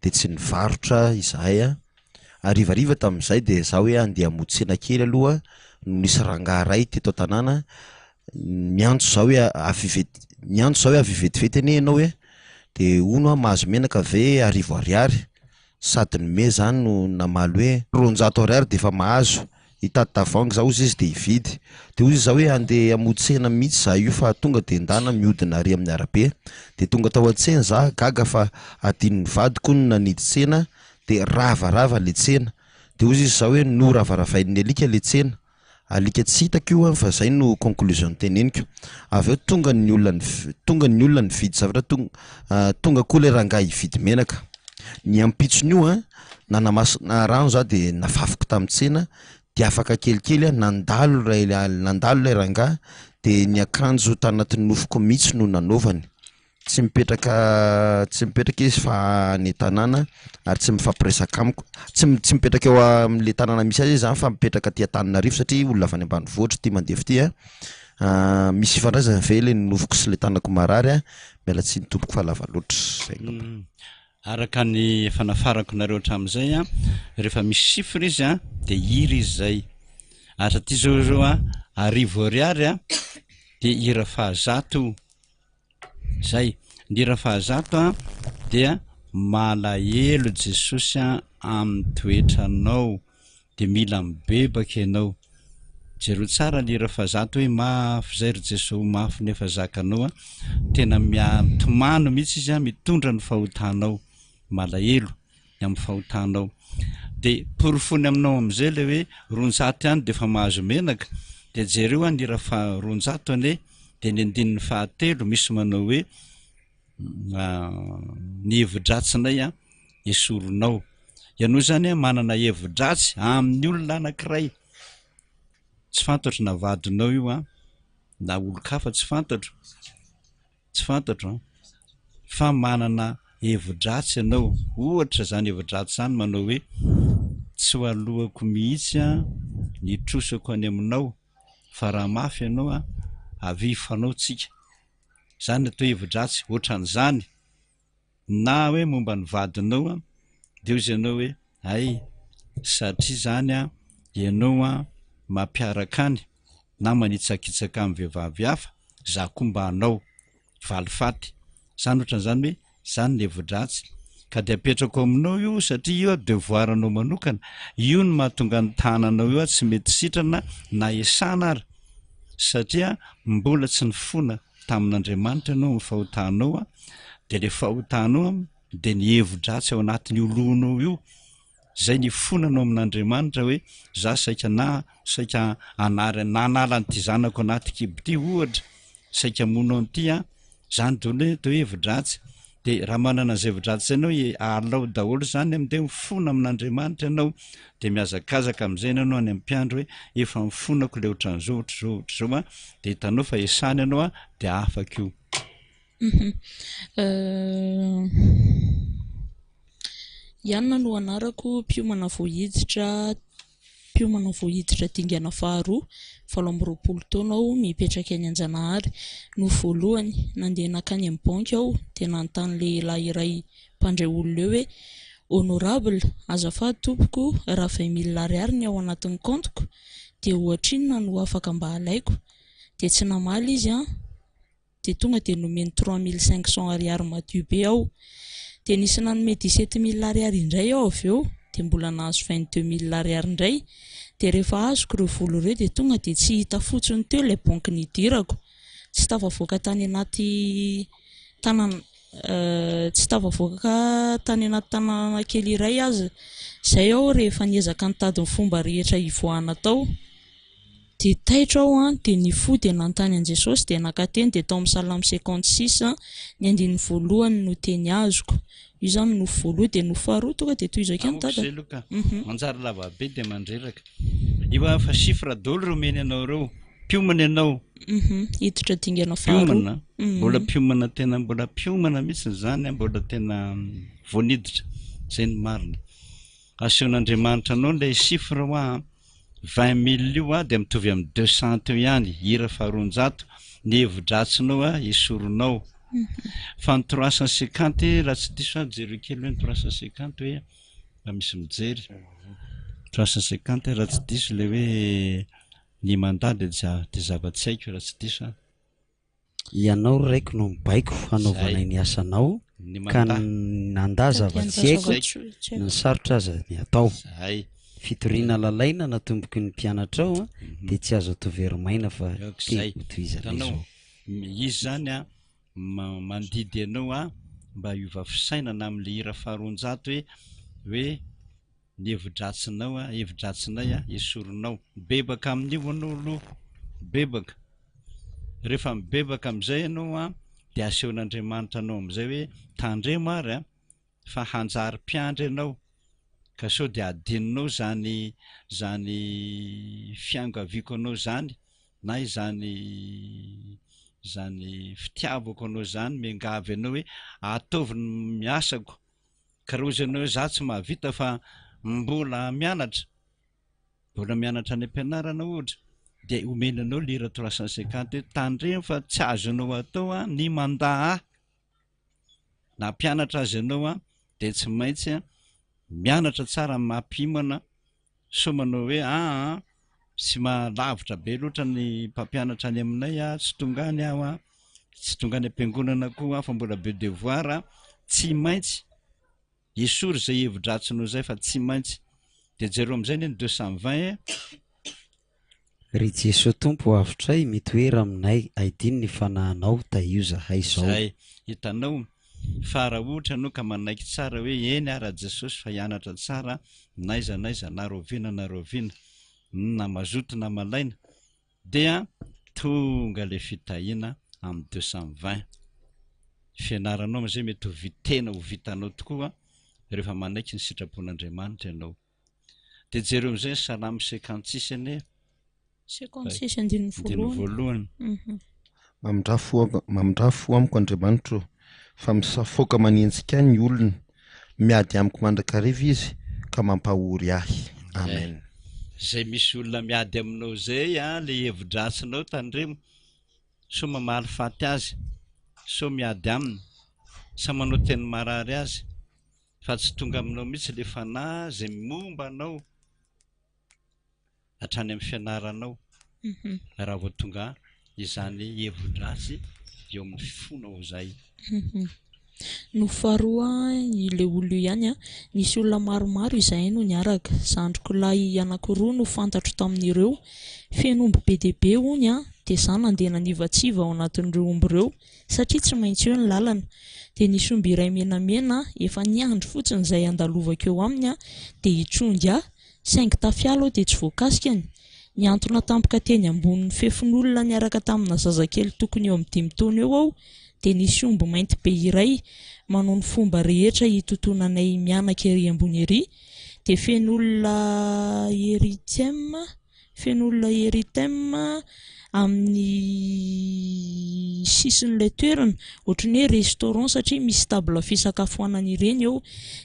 de tsy nivarotra izahay a, harivariva tamin'izay de za hoe andeha hamonjy tsena kely aloha no nisy rangahy ray teto an-tanàna Miantso za hoe avy vet- miantso za hoe avy vetivety anie ianao e, de hono aho mahazo menaka ve arivo ariary? Sady nome za no namaly hoe 200 ariary de efa mahazo, hitady tavoahangy za hozy izy de hividy, de hozy izy za hoe andeha hamonjy tsena mihitsy za io fa tonga de ndana mihodina ary amin'ny arabe, de tonga tao an-tsena za gaga fa adinon'ny vadiko hono nanidy tsena de ravarava le tsena, de hozy izy za hoe noravaravain'ny alika le tsena, Alika tsy hitako io an fa zay no conclusion teneniko. Avy eo tonga ny olona niv- tonga ny olona nividy zavatra tong- tonga koa le rangahy hividy menaka. Ny ampitson'io an, nanamasina rano za de nafafiko tamin'ny tsena de afaka kelikely an nandalo ilay nandalo ilay rangahy de ny akanjo tanatin'ny nofoko mihitsy no nanaovany. Tsy mipetraka tsy mipetraka izy fa any an-tanàna ary tsy mifampiresaka amiko. Tsy tsy mipetraka eo am'le tanàna misy azy izy zany fa mipetraka aty Antananarivo satria olona avy any ambanivohitra ity mandefa ity a. Misy ifandraisany ve le nofiko sy le tanako marary a? Miala tsiny tompoko fa lava loatra. Zay angamba. Araka ny efa nafarako nareo hatramin'izay a, rehefa misy chiffre izy a de hira izy zay. Ary aty zao zao a, arivo ariary a de hira fahazato. Zay. Ny hira fahazato a dia malahelo Jesosy a amin'ny toetranao de mila mibebaka ianao. Jereo tsara ny hira fahazato hoe mafy zay ry Jesoa mafy nefa zakanao a, tena mitomany mihitsy izy a, mitondra ny fahotanao, malahelo ny amin'ny fahotanao. De porofoiny aminao am'zay le hoe 200 ihany de efa mahazo menaka, de jereo a ny hira faha 200 anie de ny andininy fahatelo misy manao hoe ny hevi-dratsinay a esorinao. Ianao zany a manana hevi-dratsy amin'ny olona anankiray. Tsy fantatro na vadinao io an, na olon-kafa tsy fantatro, tsy fantatro an, fa manana hevi-dratsy ianao, ohatra izany hevi-dratsy izany manao hoe tsy ho aloako mihitsy an ny trosako any aminao fa raha mafy ianao an, avia hifanao tsika, izany atao hevi-dratsy, ohatran'izany. Na hoe momba ny vadinao an, de hozy ianao hoe hay satria zany an ianao an mampiaraka any na manitsakitsaka amin'ny vehivavy hafa, za koa mba hanao, valifaty, zany ohatran'izany hoe zany ny hevi-dratsy ka de apetrako aminao io satria io an devoir anao manokana, io no mahatonga ny tananao io an tsy mety sitrana na esana ary satria mbola tsy nifona tamin'Andriamanitra ianao amin'ny fahotanao a, dia le fahotanao a dia ny hevi-dratsy ao anatin'io lohanao io, zay nifonanao amin'Andriamanitra hoe za saika na saika hanary nanala an'ity zanako anaty kibo ity ohatra, saika hamono an'ity aho, zany daholo hoe atao hoe hevi-dratsy, de raha manana an'izay hevi-dratsy zay ianao e alao daholo zany am'zay mifona amin'Andriamanitra ianao, de mihazakazaka am'zay ianao any amin'ny mpiandry hoe efa nifonako le ohatran'izao ohatr'izao ohatr'izao a, de hitanao fa esana ianao a de afaka io. Ianona no anarako, mpiomana vao hiditra mpiomana vao hiditra dingana faharoa, 28 taona aho, mipetraka eny Anjanahary. No voalohany nandeha nankany amin'ny banky aho dia nanontany lehilahy iray mpandray olona eo hoe, Honorable, azafady tompoko, raha vingt mille ariary ny ao anatin'ny kaontiko dia ohatrinona no afaka mba alaiko? Dia tsy namaly izy an, dia tonga dia nomeny 3500 ariary madio be aho. Dia nisy nanome 17000 ariary indray aho avy eo, dia mbola nahazo 22000 ariary indray. Dia rehefa azoko ireo vola ireo dia tonga dia tsy hita fotsiny teo ilay banky nidirako. Tsy tafavoaka tany anaty tanana tsy tafavoaka tany anaty tanàna kely iray aza izay aho rehefa niezaka nitady ny fomba rehetra hivoahana tao. Dia taitra aho an, dia nifoha dia nanontany an'i Jesosy dia naka teny dia tao amin'ny Salamo 56 ny andininy voalohany no teny azoko. Io izany nofy voalohany dia nofy faharoa tonga dia tohizo akeo ny Amiko dada. zay aloha ka. Manjary lava be dia mandreraka. Io a fa chiffre daholo ireo omeny anao ireo. Mpiomana ianao. Hiditra dingana faharoa. Mpiomana. Mbola mpiomana tena mbola mpiomana mihitsy izany a, mbola tena vao niditra. Zay no marina. Asehon'Andriamanitra anao ilay chiffre hoa an. 20 mille io a dia mitovy amin'ny 200 teo ihany, hira faha 200, ny hevi-dratsinao a esorinao. Fa ny 350 raha tsy diso aho jereo kely hoe ny 350 hoe raha misy mijery. 350 raha tsy diso ilay hoe ny mandat dia dia zava-tsy haiko raha tsy diso aho. Ianao ry Raiko no mibaiko hanaovanay ny asanao ka nandà zava-tsy haiko ny sarotra aza ny atao. Fitoriana lalaina natomboky ny mpianatrao dia tsy azo atao very maina fa te ho tohizana izao. Izy izany an, mandidy anao an mba hiova fisainana amin'ilay hira faha 200 hoe hoe Ny hevi-dratsinao a, hevi-dratsinay a, esorinao. Mibebaka amin'io ianao aloha, mibebaka. Rehefa mibebaka amin'izay ianao a, dia asehon'Andriamanitra anao amin'izay hoe tandremo ary a, fa hanjary mpiandry ianao, ka sao dia adinonao izany izany fiangaviako anao izany, na izany izany fitiavako anao izany, miangavy anao hoe ataovy ny asako. Ka raha hozy ianao hoe za tsy mahavita fa mbola mianatra, mbola mianatra any am-pianarana ohatra, dia omena anao lira 350 hoe tandremo fa tsy azonao atao an ny mandà ahy. Na mpianatra aza ianao an, dia tsy maintsy mianatra tsara mampimana Sao manao hoe aa tsy mahalavitra be loatra ny mpampianatra any aminay ah, tsy tonga any aho ah, tsy tonga any am-piangonana koa aho fa mbola be devoir ah. Tsy maintsy esory izay hevi-dratsinao izay fa tsy maintsy. Dia jereo amin'izay anie ny 220 e. Ry Jesoa Tompo avotray, mitoera aminay, aidino ny Fanahinao, tahio zahay zao. Zay, hitanao, fa raha ohatra ianao ka manaiky tsara hoe eny ara Jesosy fa hianatra tsara n'aiza n'aiza na rahoviana na rahoviana, na mazoto na malaina, dia tonga le fitahiana amin'ny 220. Fianaranao amin'izay mety ho vi- tena ho vitanao tokoa rehefa manaiky ny sitrapon'Andriamanitra ianao. Dia jereo amin'izay ny Salamo 56 anie. 56 andininy Andininy voalohany. voalohany. Mhm. Mamindrà fo mamindrà fo amiko Andriamanitro ô, fa misafoaka manenjika ahy ny olona, miady amiko mandrakariva izy ka mampahory ahy. Amen. Zay misy olona miady aminao zay an, le hevi-dratsinao tandremo sao mamaly faty azy, sao miady aminy, sa manao teny marary azy, fa tsy tonga aminao mihitsy le fanahy zay momba anao hatrany amin'ny fianaranao raha vao tonga izany hevi-dratsy eo amin'ny fonao izay. No faharoa ilay olona io ihany an, nisy olona maromaro izahay no niaraka, zandriko lahy anankiroa no fantatro tamin'ireo, feno omby be dia be hono an, dia za nandeha nanivatsiva ao anatin'ireo omby ireo satria tsy maintsy eo ny lalana, dia nisy omby iray menamena efa niandry fotsiny izay handalovako eo aminy an, dia hitrongy ahy, saingy tafiala aho dia tsy voakasikany, nihantona tampoka teny ambonin'ny fefin'olona niaraka tamina zazakely tokony eo amin'ny dimy taona eo aho dia nisy omby mainty be iray manao ny fomba rehetra hitotonanay mianaka ery ambony ery dia feno olona ery thème feno olona ery thème amin'ny sisin'ilay toerana ohatran'ny hoe restaurant satria misy table fisakafoanana ireny eo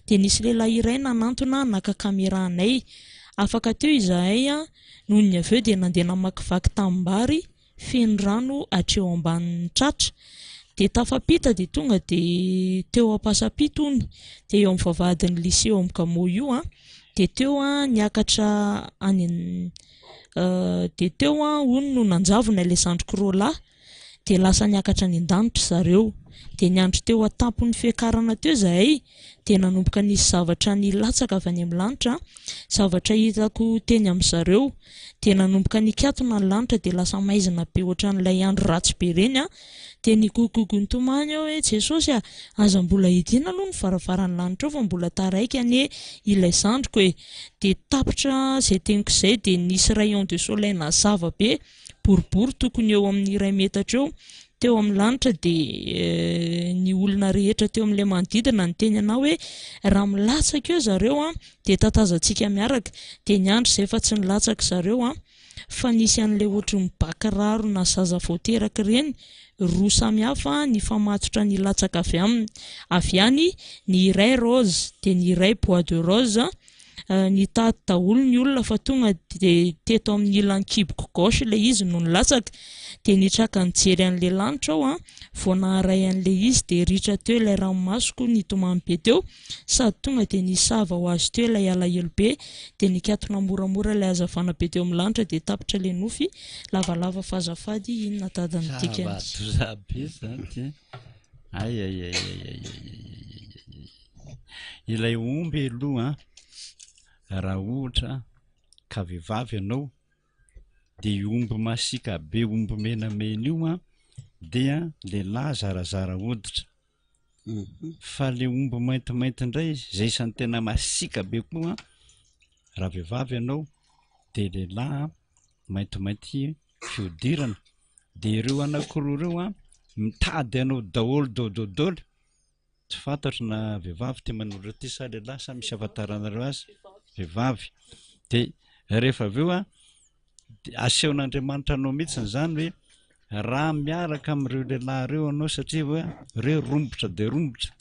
dia nisy lehilahy iray nanantona naka caméra anay afaka teo izahay nony ny avy eo dia nandeha namakivaky tanimbary feno rano hatreo ambanin'ny tratra dia tafapita dia tonga dia teo Ampasampito hono dia eo amin'ny vavahadin'ny lycée eo amin'ny Gamo io an dia teo an niakatra any dia teo an hono no nanjavona ilay zandriko roalahy dia lasa niakatra any an-danitra zareo dia niandry teo an-tampon'ny fiakarana teo izahay dia nanomboka nisy zavatra nilatsaka avy any amin'ny lanitra, zavatra hitako teny amin-dry zareo, dia nanomboka nikatona ny lanitra dia lasa maizina be ohatran'ilay andro ratsy be ireny an, dia nigogogogo nitomany aho hoe Jesosy a, aza mbola hidiana aloha ny varavaran'ny lanitra ao fa mbola taraiky anie ilay zandriko e, dia tapitra izay teniko izay dia nisy rayon de soleil nazava be boribory tokony eo amin'ny iray metatra eo teo amin'ny lanitra dia ny olona rehetra teo amin'ilay manodidina niteny anah hoe raha milatsaka eo zareo an dia tatazantsika miaraka dia niandry izay fa tsy nilatsaka zareo an fa nisy an'ilay ohatry ny ba kiraro na zaza vao teraka ireny roa samy hafa nifamatotra nilatsaka avy aminy avy any ny iray rose dia ny iray bois de rose Nitady daholo ny olona fa tonga dia teto amin'ny ilan'ny kiboko gauche ilay izy no nilatsaka. Dia nitraka nijery an'ilay lanitra aho an, vao naharay an'ilay izy dia ritra teo ilay ranomasoko nitomany be teo, sady tonga dia nisava ho azy teo ilay alahelo be, dia nikatona moramora ilay hazavana be teo amin'ny lanitra dia tapitra ilay nofy, lavalava fa azafady inona dada ny dikany? Zava-doza be izany ty. Ay ay ay ay ay ay ay ay. Ilay omby aloha raha ohatra ka vehivavy ianao dia io omby masiaka be omby menamena io an dia lehilahy zarazara hoditra fa le omby maintimainty indray izay isan'ny tena masiaka be koa raha vehivavy ianao dia lehilahy maintimainty fihodirana dia ireo anankiroa ireo an mitady anao daholo daholo Tsy fantatro na vehivavy ity manolotra ity sa lehilahy sa misy ahafantaranareo azy? Vehivavy. Dia rehefa avy eo an, dia asehon'Andriamanitra anao mihitsy izany hoe raha miaraka amin'ireo lehilahy ireo ianao satria hoe ireo rombotra dia rombotra.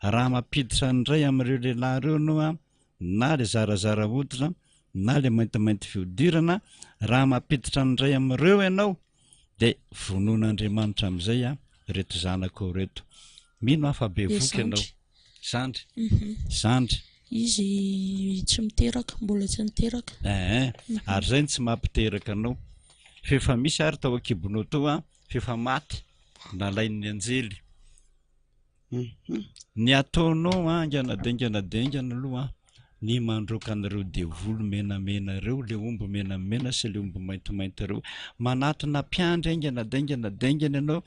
Raha mampiditra ny iray amin'ireo lehilahy ireo ianao an, na le zarazara hoditra na le maintimainty fihodirana, raha mampiditra ny iray amin'ireo ianao Dia vonoin'Andriamanitra amin'izay an, ireto zanakao ireto. Mino aho fa bevoka ianao. Zandry. Zandry. Izy tsy miteraka, mbola tsy niteraka. Eeh, ary izay no tsy mampiteraka anao. F'efa misy ary tao an-kibonao tao an, f'efa maty, nalain'ny anjely. Ny ataonao haingana dia haingana dia haingana aloha an, ny mandroaka an'ireo devoly menamena ireo, le omby menamena sy le omby maintimainty ireo. Manatona mpiandry haingana dia haingana dia haingana ianao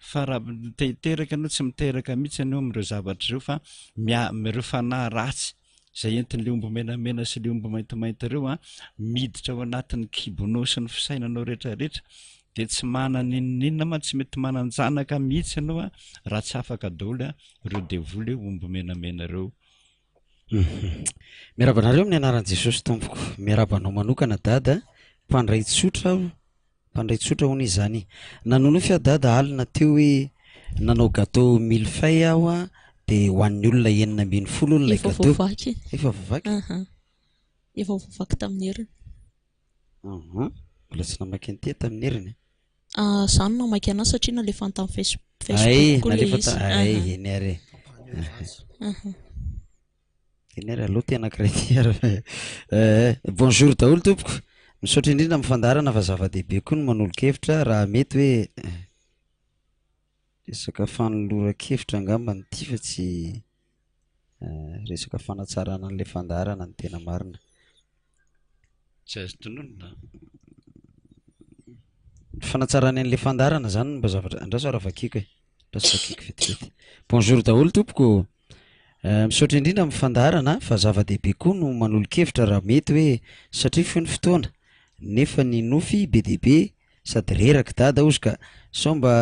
fa raha te hiteraka ianao tsy miteraka mihitsy ianao amin'ireo zavatra ireo fa mia- ireo fanahy ratsy izay entin'le omby menamena sy le omby maintimainty ireo an, miditra ao anatin'ny kibonao sy ny fisainanao rehetrarehetra dia tsy manana n'inon'inona mantsy, tsy mety manan-janaka mihitsy ianao an raha tsy afaka daholo an ireo devoly omby menamena ireo. Miarahaba anareo amin'ny anaran'i Jesosy tompoko. Miarahaba anao manokana Dada, mpandray tsotra aho, mpandray tsotra hono izy izany. Nanonofy aho Dada alina teo hoe nanao gâteau mille feuilles aho a, dia ho an'ny olona 16 hono ilay Efa gâteau. voavaky. Efa voavaky? Aha. Efa voavaky tamin'ny heriny. Aha. Mbola tsy namaky an'ity aho tamin'ny heriny. Ah, za no namaky anazy satria nalefany tamin'ny face Ay, Facebook koa ilay nalefa izy. ta- ay, Aha. eny ary e. Aha. Eny ary aloha ty anankiray ty ary fa eh, bonjour daholo tompoko. Misaotra indrindra amin'ny fandaharana fa zava-dehibe koa ny manolo-kevitra raha mety hoe eh, resaka fanoloran-kevitra angamba ny ity fa tsy eh, resaka fanatsarana an'ilay fandaharana ny tena marina. Tsy azo tononina. Ny fanatsarana an'ilay fandaharana zany no mba zavatra andraso ary vakiko e. Andraso vakiko vetivety. Bonjour daholo tompoko. Eh, misaotra indrindra amin'ny fandaharana fa zava-dehibe koa no manolo-kevitra raha mety hoe satria fohy ny fotoana nefa ny nofy be dia be sady reraka dada ozy ka sao mba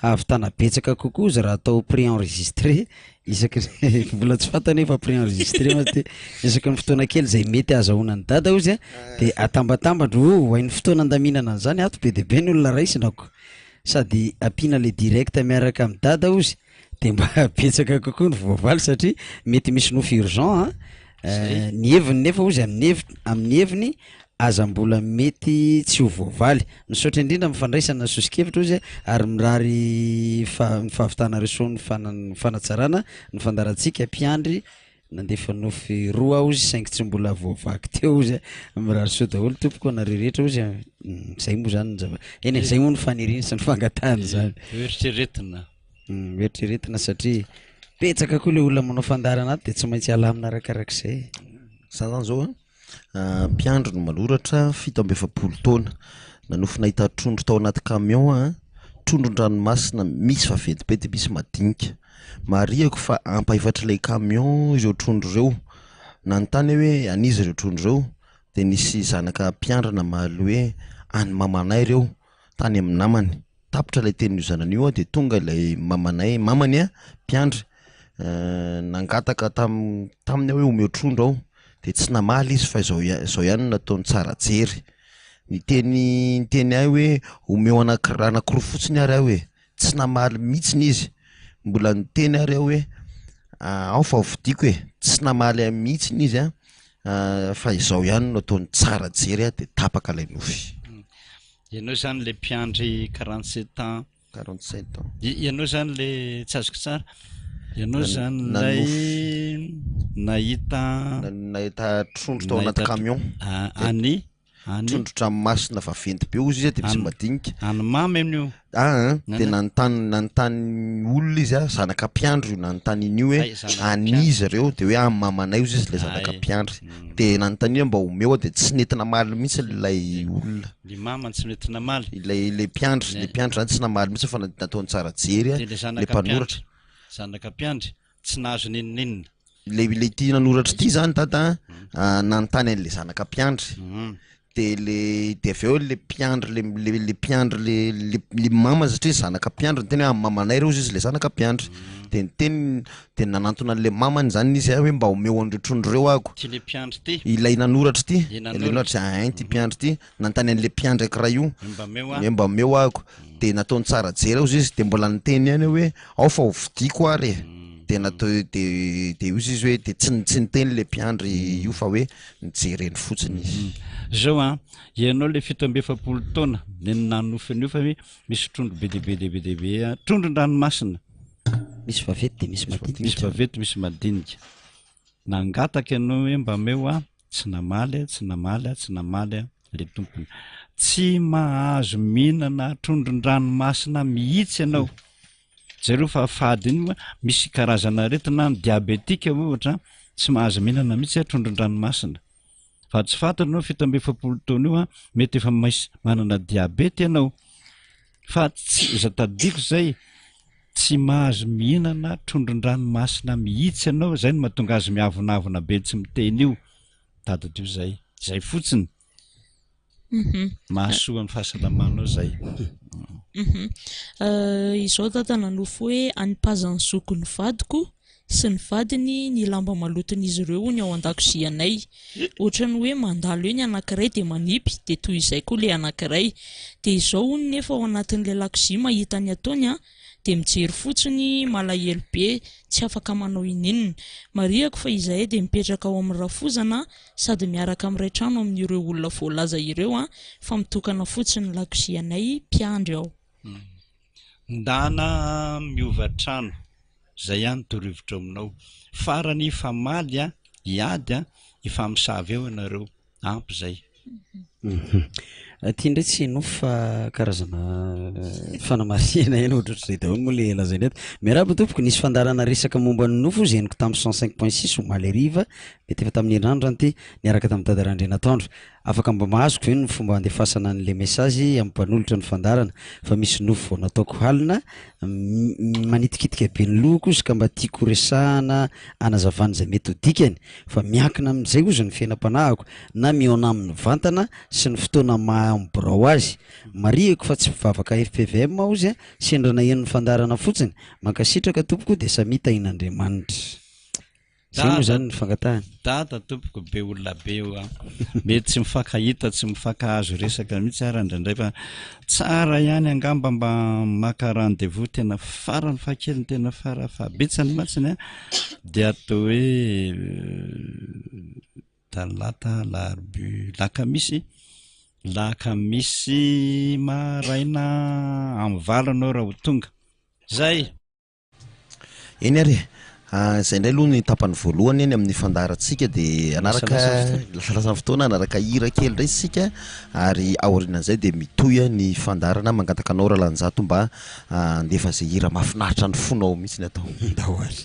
hahavitana betsaka kokoa izy raha atao pré-enregistré isaky ny mbola tsy fantany hoe fa pré-enregistré ma ty isaky ny fotoana kely izay mety ahazahoana an'i dada ozy a de atambatambatra oh hain'ny fotoana andaminana an'izany ato be dia be ny olona raisina ko sady ampiana le direct miaraka amin'i dada ozy de mba betsaka kokoa ny voavaly satria mety misy nofy urgent a eh, ny heviny nefa ozy amin'ny heviny amin'ny heviny aza mbola mety tsy ho voavaly. Misaotra indrindra amin'ny fandraisana ny soso-kevitra ozy ary mirary fa ny fahavitanareo soa ny fana- ny fanatsarana ny fandaharantsika mpiandry nandefa nofy roa aho ozy saingy tsy mbola voavaky teo ozy a mirary soa daholo tompoko anareo rehetra ozy a zay moa zany ny zava eny e zay moa ny faniriany sy ny fangatahany zany Eritreretina. Eritreretina satria betsaka koa le olona manao fandaharana ato de tsy maintsy alamina arakarak'izay. Za zany zao a, mpiandry no manoratra, 47 taona, nanofy nahita trondro tao anaty camion aho, trondron-dranomasina misy vaventy be de misy madinika, marihako fa ampahefatr'ilay camion ireo trondro ireo, nanontany aho hoe an'iza ireo trondro ireo de nisy zanaka mpiandry namaly hoe an'ny mamanay ireo, tany amin'ny namany, tapitra ilay tenin'io zanany io dia tonga ilay mamanay, mamany an, mpiandry, nangataka tam- taminy aho hoe omeo trondro aho, dia tsy namaly izy fa izao ihany izao ihany no nataony tsara jery, niteny niteny ahy hoe omeo anakira- anakiroa fotsiny ary aho e, tsy namaly mihitsiny izy, mbola niteny ary aho hoe ao fa hovidiako e, tsy namaly ahy mihitsiny izy an, fa izao ihany no ataony tsara jery an, dia tapaka ilay nofy. Ianao izany le mpiandry 47 ans. 47 ans. Ianao izany le tsy azoko tsara. Ianao izany lay nahita nahita trondro tao anaty camion. Any any trondro-dranomasina vaventy be hozy izy dia misy madinika. Any mamy amin'io. Aa dia nanontany nanontany olona izy a, zanaka mpiandry io nanontany an'io hoe an'iza ireo dia hoe an'i mamanay hozy izy ilay zanaka mpiandry. Dia nanontaniana mba omeo aho dia tsy nety namaly mihitsy ilay olona. Ny mamany tsy nety namaly. Ilay ilay mpiandry, ilay mpiandry izany tsy namaly mihitsy fa nataony tsara jery Dia ilay ilay zanaka mpanoratra. mpiandry, zanaka mpiandry tsy nahazo n'inon'inona. Ilay ilay ity nanoratra ity izany dada an, nanontany an'ilay zanaka mpiandry. De le de avy eo le mpiandry le le le mpiandry le le le mama satria zanaka mpiandry niteny hoe amin'ny mamanay reo izy le zanaka mpiandry de niteny de nanantona an'le mamany zany izy hoe mba omeo an'ireo trondro ireo ako Ty le mpiandry ty. Ilay nanoratra ty, Ilay ilay nanoratra. nanoratra ein ty mpiandry ty, nanontany an'le mpiandry ankiray io Hoe mba omeo aho. hoe mba omeo ako, de nataony tsara jery ao izy de mbola niteny ihany hoe ao fa hovidiako ary e, de natao de de hozy izy hoe de tsy tsy niteny le mpiandry io fa hoe nijereny fotsiny izy. Zao an, ianao le 47 taona le nanofy an'io fa hoe misy trondro be dia be dia be dia be an, trondron-dranomasina. Misy vaventy dia misy madinika. Misy vaventy misy madinika. Nangataka ianao hoe mba omeo aho, tsy namaly aho, tsy namaly aho, tsy namaly aho le tompony. Tsy mahazo mihinana trondron-dranomasina mihitsy ianao. Jereo fa fady iny moa misy karazana aretina ny diabetika ohatra. Tsy mahazo mihinana mihitsy trondron-dranomasina. Fa tsy fantany ianao 47 taona io an, mety efa misy manana diabeta ianao. Fa tsy, izay tadidiko izay, tsy mahazo mihinana trondron-dranomasina mihitsy ianao, izay no mahatonga azy miavonavona be tsy miteny io. Tadidio izay. Izay fotsiny. Mahasoa ny fahasalamanao izay. Izao dada nanofy hoe anipazan'ny zokin'ny vadiko sy ny vadiny ny lamba maloton'izy ireo hono ao an-dakozianay. Ohatran'ny hoe mandalo eo ny anankiray dia manipy dia toy izay koa ilay anankiray. Dia izao hono nefa ao anatin'ilay lakozia mahita ny ataony an, dia mijery fotsiny malahelo be tsy afaka manao ininona. Marihako fa izahay dia mipetraka ao amin'ny rafozana sady miaraka miray trano amin'ireo olona voalaza ireo an, fa mitokana fotsiny ny lakozianay mpiandry ao. Ndana miova trano, zay ihany torohevitro aminao. Farany hifamaly an, hiady an, hifamosavy eo ianareo. Ampy zay. Aty indray tsy nofy fa karazana fanamarihana ihany ohatrohatr'izay daholo moa le lazaina eto. Miarahaba tompoko, nisy fandaharana resaka momba ny nofo izay henoko tamin'ny 105.6 omaly hariva, mety efa tamin'ny herinandro izany ity, niaraka tamin'i Dada Randrianatoandro. Afaka mba mahazoko ve ny fomba handefasana an'ilay message amin'ny mpanolotra ny fandaharana fa misy nofy vao nataoko halina manitikitika be ny lohako izy ka mba tiako resahana hanazavana izay mety ho dikany fa miankina amin'izay ozy ny fiainam-panahiko na mihaona aminy vantana sy ny fotoana maha amin'ny birao azy. Marihiko fa tsy mpivavaka fpvm aho ozy a, sendra naheno ny fandaharana fotsiny. Mankasitraka tompoko dia samia tahin'Andriamanitra. Zay moa zany ny fangatahana. Dada tompoko be olona be io an. Mety tsy mifankahita, tsy mifankahazo resaka mihitsy ara indraindray fa tsara ihany angamba mba maka rendez-vous tena farany fahakeliny tena fara fahabetsany mantsiny an dia atao hoe talata, alarobia, lakamisy, lakamisy maraina amin'ny valo ianao raha ho tonga. Zay. Eny ary e! Izay indray aloha ny tapany voalohany eny amin'ny fandaharantsika dia hanaraka lasalasa ny fotoana hanaraka hira kely indray isika ary aorianan'izay dia mitohy ny fandaharana mangataka anao Ralanjato mba handefa izay hira mahafinaritra ny fonao mihitsy ny atao. Ndao ary.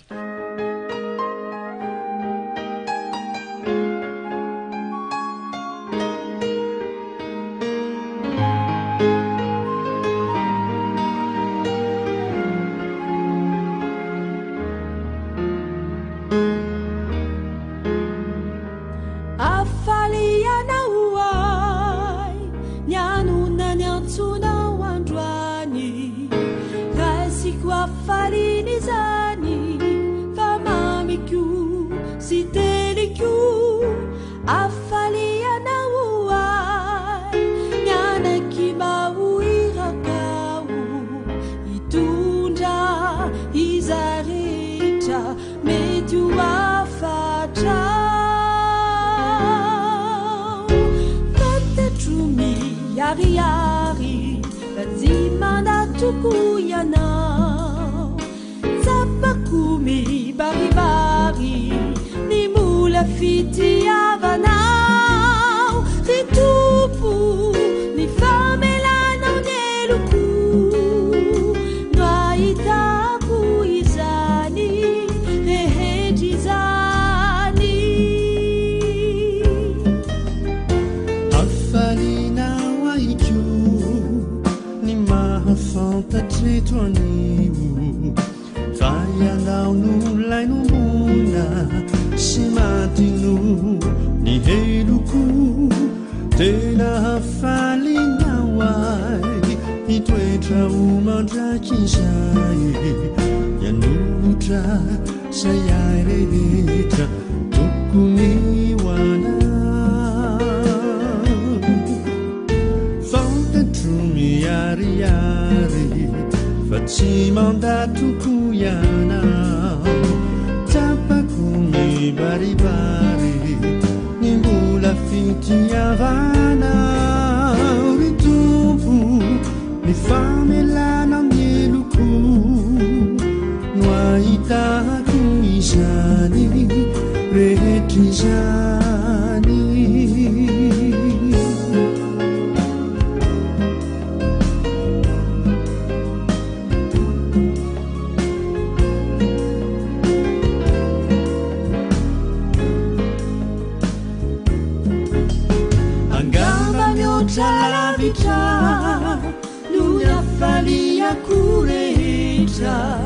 fiainako rehetra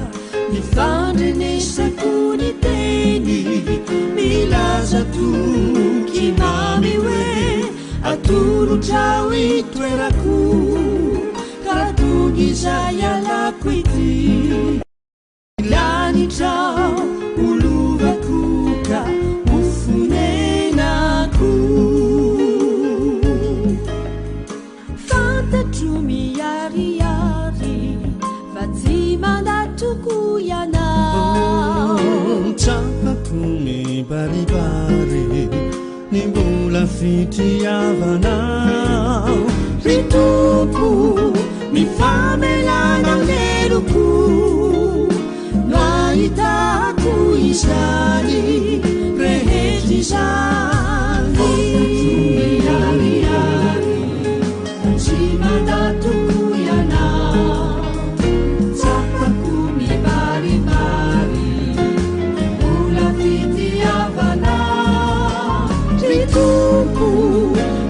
Ny fandrenesako ny teny milaza toky mamy hoe atolotrao itoerako ka tonga izay alako ity lanitra ho lovako ka ho fonenako. Fantatro miharihary fa tsy mandà tokoa ianao. Tsapako mibaribary ny mbola fitiavanao. Ry Tompo, ny famelanao ny heloko no ahitako izany rehetra izany. Miharihary fa tsy mandà tokoa ianao. Tsapako mibaribary ny mbola fitiavanao. Ry Tompo,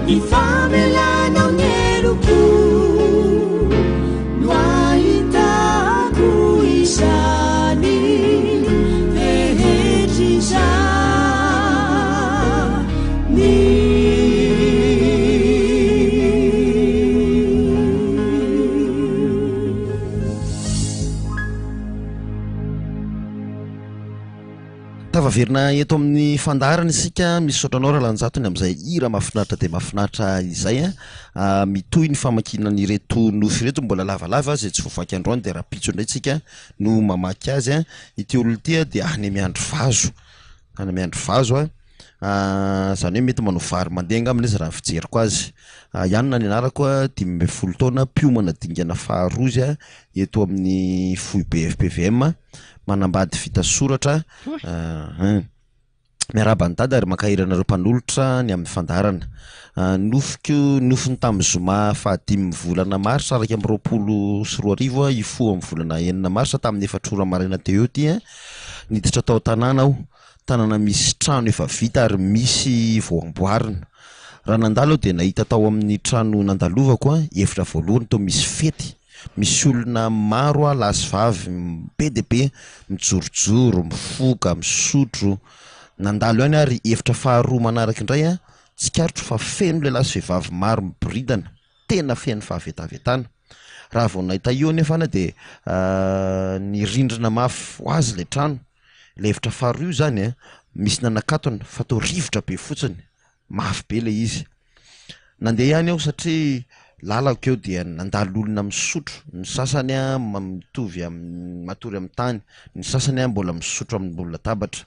ny famelanao ny heloko no ahitako izany rehetra izany. Tafaverina eto amin'ny fandaharana isika, misaotra anao Ralanjatony amin'izay hira mahafinaritra dia mahafinaritra izay a. Mitohy ny famakiana an'ireto nofy ireto, mbola lavalava izay tsy voavaky androany dia rahampitso indray tsika no mamaky azy a. Ity olona ity dia any miandry vazo, any miandry vazo a, izany hoe mety manao vary mandeha angamba izy raha ny fijeriko azy. Ianona ny anarako a, 15 taona, mpiomana dingana faharoa izy a, eto amin'ny foibe FPVM, manambady vita soratra, hein. Miarahaba an'i Dada ary mankahery anareo mpanolotra ny amin'ny fandaharana. Nofiko, nofiny tamin'ny zoma fahadimin'ny volana marsa 2021 hifoha amin'ny volana enina marsa tamin'ny efatra ora maraina teo eo ity. Niditra tao an-tanàna aho, tanàna misy trano efa vita ary misy vao amboarina. Raha nandalo aho dia nahita tao amin'ny trano nandalovako, efitra voalohany toa misy fety. Misy olona maro lahy sy vavy be dia be mijorojoro, mifoka, misotro. Nandalo ihany ary efitra faharoa manaraka indray tsikaritro fa feno lehilahy sy vehivavy maro miboridana, tena feno fahavetavetana. Raha vao nahita io anefa aho dia nirindrina mafy ho azy ilay trano. Ilay efitra faharoa io izany misy nanakatona fa toa rivotra be fotsiny. Mafy be ilay izy. Nandeha ihany aho satria lalako eo dia nandalo olona misotro, ny sasany mitovy amin'ny matory amin'ny tany, ny sasany mbola misotro ambony latabatra.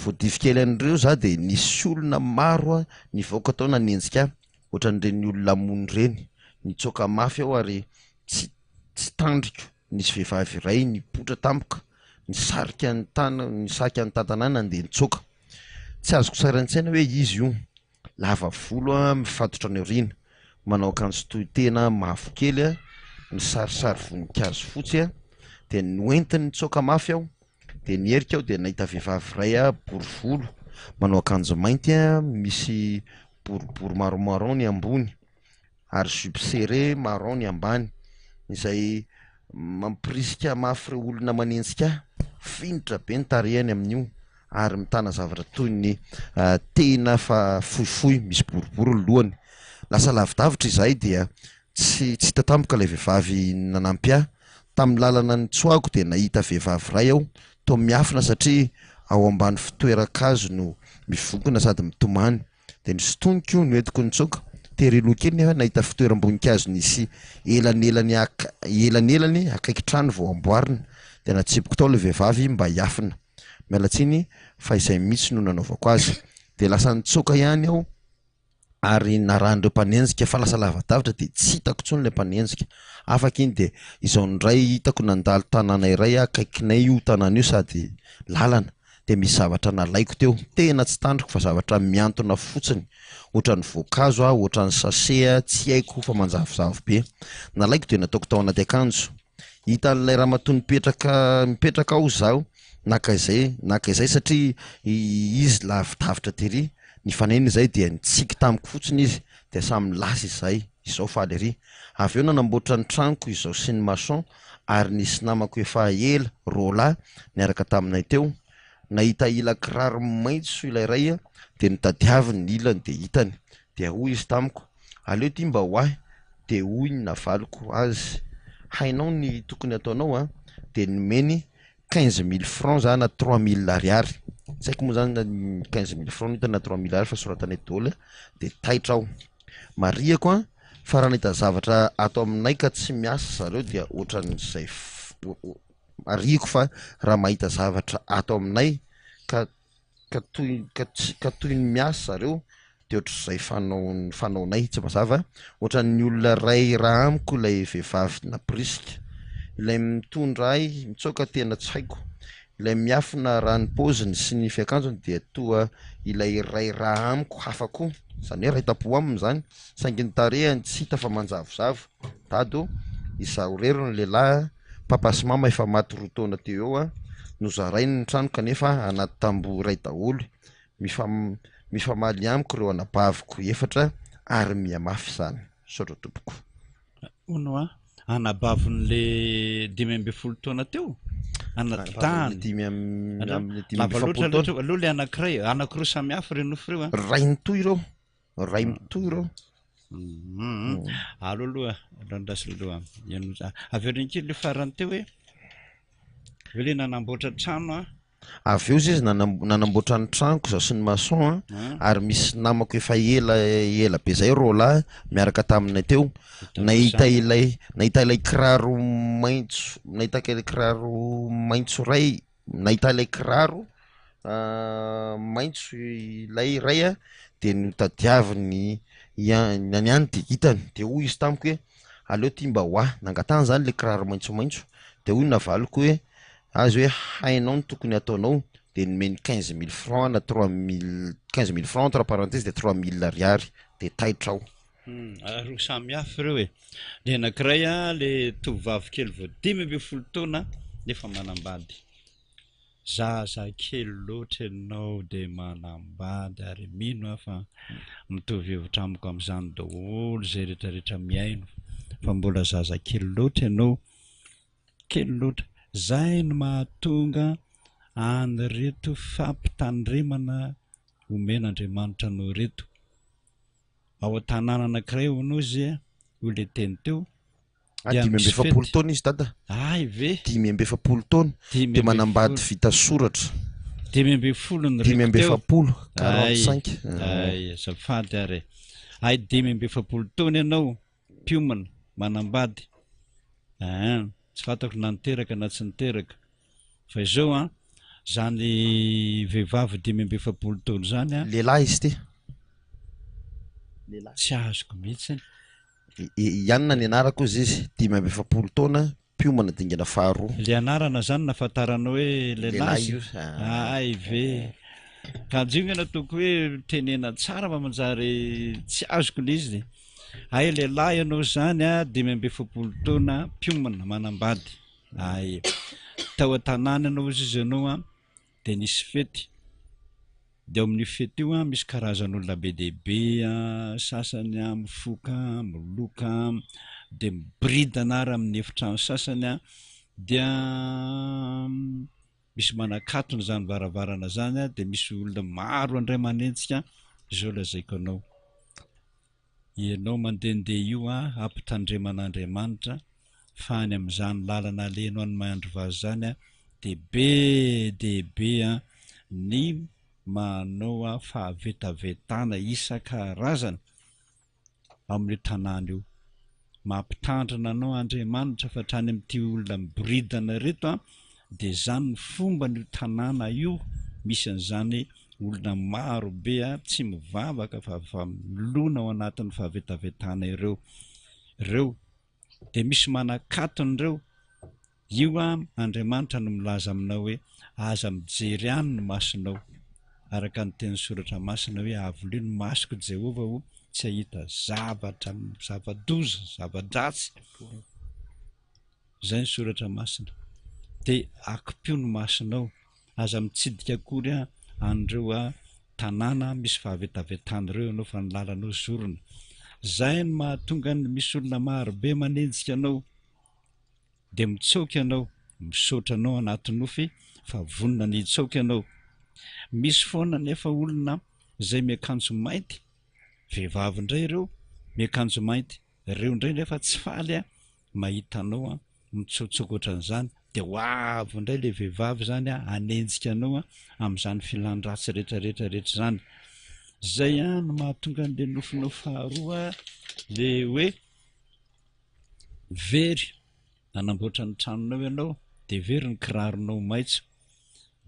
Voadify kely an'ireo za dia nisy olona maro nivoaka tao nanenjika ahy, ohatran'ireny olona hamono ireny. Nitsoaka mafy aho ary tsy tsy tandriko, nisy vehivavy iray nipoitra tampoka, nisarika ny tana- nisarika nitantana ahy nandeha nitsoaka. Tsy azoko sary an-tsaina hoe iza io. Lava volo mifatotra any aoriana, manao akanjo tohitena mavokely, misarisary voninkazo fotsy, dia noentiny nitsoaka mafy aho, dia niherika aho dia nahita vehivavy iray bory volo, manao akanjo mainty misy boribory marron marron ny ambony. ary jupe serré marron ny ambany, izay mampirisika mafy ireo olona manenjika ahy, finitra be ny tarehiny amin'io ary mitana zavatra toy ny tehina fa fohifohy misy boribory ny lohany. Lasa lavidavitra izahay dia tsy tsy hita tampoka ilay vehivavy nanampy ahy. Tamin'ny lalana nitsoahako dia nahita vehivavy iray aho toa miafina satria ao ambany fitoeran-kazo no mivonkona sady mitomany. Dia nosintoniko noentiko nitsoaka. Tery aloha kely nefa nahita fitoeram-boninkazo nisy elanelany elanelany akaiky trano vao amboarina. Dia natsipiko tao ilay vehivavy mba hiafina. Miala tsiny fa izay mihitsy no nanaovako azy. Dia lasa nitsoaka ihany aho ary narahan'ireo mpanenjika fa lasa lavadavitra dia tsy hitako intsony ilay mpanenjika. Afaka iny dia izao indray hitako nandalo tanàna iray akaikinay io tanàna io sady lalana. dia misy zavatra nalaiko teo, tena tsy tandriko fa zavatra mihantona fotsiny, ohatran'ny voankazo aho, ohatran'ny sachet tsy haiko fa manjavozavo be. Nalaiko dia nataoko tao anaty akanjo. Hitan'ilay ramatoa nipetraka mipetraka aho izaho naka izay naka izay satria izy lavidavitra tery, nifanena izay dia nitsiky tamiko fotsiny izy dia samy lasa izahay, izao faly ery. Avy eo nanamboatra ny tranoko izao sy ny maçon. ary nisy namako efa ela, roalahy, niaraka taminay teo. Nahita ila kiraro maitso ilay iray dia notadiaviny ny ilany dia hitany. Dia hoy izy tamiko, aleo ity mba ho ahy. Dia hoy ny navaliko azy, hainao ny tokony hataonao an! Dia nomeny 15 000 francs za na 3000 ariary. Tsy haiko moa zany na 15 000 francs no hitany na 3000 ariary fa soratana eto daholo dia taitra aho. Marihako an, fa raha nahita zavatra ato aminay ka tsy miasa zareo dia ohatran'izay marihiko fa raha mahita zavatra ato aminay ka ka toy ka tsy ka toy ny miasa zareo dia ohatr'izay fanao fanaonay tsy mazava ohatran'ny olona iray raha amiko ilay vehivavy nampirisika ilay mitondra ahy mitsoaka tena tsy haiko ilay miafina raha ny paoziny sy ny fiakanjony dia toa ilay iray raha amiko hafa koa izany hoe iray tampo aminy izany saingy ny tarehiny tsy hita fa manjavozavo Dada ô, izaho irery no lehilahy, papa sy mama efa maty roa taona teo eo, nozarainy ny trano kanefa anaty tamboho iray daholo, mifamaly amiko ireo anabaviko efatra ary mihamafy izany. Misaotra tompoko. Hono hoa, anabavin'le 15 taona teo? Anadahany. Dimy amin'ny dimy Lava amby loatra efapolo taona. loatra aloha le anankiray, anankiroa samy hafa ireo nofo ireo an. Ray mitohy ireo, ray mitohy ireo. Aleo aloha, andraso aloha. Avereno kely le farany teo hoe, hoe le nanamboatra trano an. Avy eo izy izy nanamboatra ny tranoko izaho sy ny maçon an, ary misy namako efa ela ela be zay roalahy miaraka taminay teo, nahita ilay nahita ilay kiraro maitso nahita ilay kiraro maitso iray nahita ilay kiraro maitso ilay iray an, de notadiaviny ihany ny any de hitany, de hoy izy tamiko hoe aleo ty mba ho ahy, nangatahany zany le kiraro maitsomaitso, de hoy ny navaliko hoe azy hoe hainao ny tokony hataonao de nomeny 15 000 francs na 3000 15 000 francs entre parenthèse de 3000 ariary de taitra aho. Roa samy hafa ireo e. Ny anankiray a le tovovavy kely vao 15 taona nefa manambady. Zaza kely loatra ianao de manambady ary mino aho fa mitovy hevitra amiko amin'izany daholo izay rehetra rehetra mihaino fa mbola zaza kely loatra ianao. Kely loatra. Zay no mahatonga an'ireto fampitandremana omen'Andriamanitra anao ireto. Ao an-tanàna anankiray hono izy, hoy ilay teny teo, Ah, dia dimy amby misy efapolo fety. taona izy dada. Hay ve? 45 taona, Dimy dia ambin'ny manambady folo. vita soratra. 15 ny Dimy reko amby teo. efapolo, Hay, 45. hay, azafady ary e. Hay 45 taona ianao, mpiomana, manambady. Ein, tsy fantako na niteraka na tsy niteraka. Fa izao an, zany vehivavy 45 taona zany an. Lehilahy izy ity. Tsy azoko mihitsy. I Ianona ny anarako hozy izy, 45 taona, mpiomana dingana faharoa. Le anarana zany nahafantaranao hoe lehilahy Lehilahy izy? io. Hay ve. Kanjo io nge nataoko hoe tenena tsara fa manjary tsy azoko le izy. Hay lehilahy ianao zany a, 45 taona, mpiomana, manambady. Hay. Tao an-tanàna ianao hozy izy ianao a, dia nisy fety. Dia ao amin'io fety io a, misy karazan'olona be dia be a, sasany a mifoka, miloka, dia miboridana ary amin'ny efitrano sasany a, dia misy manakatona izany varavarana izany a, dia misy olona maro indray manenjika, izao lazaiko anao. Ianao mandehandeha io an, ampitandreman'Andriamanitra fa any amin'izany lalana alehanao any Miandrivazo izany an, dia be dia be an ny manao fahavetavetana isan-karazany amin'io tanàna io. Mampitandrina anao Andriamanitra fa hatrany amin'ity olona miboridana ireto an, dia izany ny fomban'io tanàna io, misy an'izany olona maro be tsy mivavaka fa fa milona ao anatin'ny fahavetavetana ireo ireo, dia misy manakatona ireo, io an Andriamanitra no milaza aminao hoe aza mijery any ny masonao, araka ny tenin'ny soratra masina hoe avolio ny masoko Jehovah o tsy hahita zavatra zava-doza, zava-dratsy. Izay ny soratra masina. Dia akipio ny masonao. Aza mitsidika akory an'ireo tanàna misy fahavetavetana ireo ianao fa ny lalanao zorina. Izay no mahatonga ny misy olona maro be manenjika anao. dia mitsaoka ianao, misaotra anao anaty nofy fa vonona ny hitsaoka ianao. Misy foana anefa olona izay miakanjo mainty, vehivavy indray ireo miakanjo mainty, ireo indray nefa tsy faly mahita anao mitsotsoka ohatran'izany dia ho avy indray ilay vehivavy izany hanenjika anao amin'izany filan-dratsy rehetra rehetra rehetra izany. Izay no mahatonga an'ilay nofinao faharoa le hoe very nanamboatra ny tranonao ianao dia very ny kiraronao maitso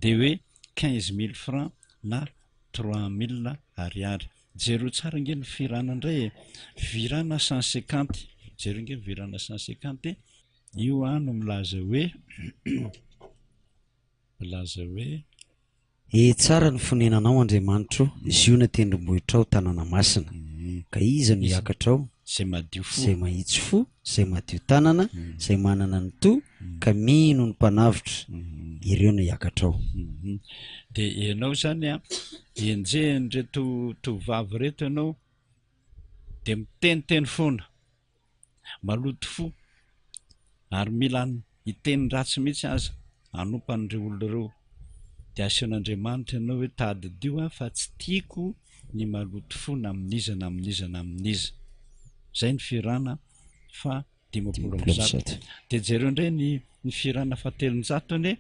dia hoe 15 mille francs na 3000 ariary. Jereo tsara ange ny firana indray e! Virana 150, jereo ange ny virana 150 e! Io an no milaza hoe milaza hoe. He tsara ny fonenanao Andriamanitro, Ziona tendrombohitrao tanàna masina. Ka iza no hiakatra ao? Izay madio fo. Izay mahitsy fo, izay madio tanana, izay manana ny to, ka mino ny Mpanavotra, ireo no hiakatra ao. Dia ianao izany an, enjehin'ireto tovovavy ireto ianao, dia miteniteny foana, maloto fo, ary mila hiteny ratsy mihitsy aza hanompa an'ireo olona ireo. Dia asehon'Andriamanitra ianao hoe tadidio aho fa tsy tiako ny maloto fo na amin'iza na amin'iza na amin'iza. Izay ny fihirana faha 150. Dia jereo indray ny ny fihirana faha 300 anie.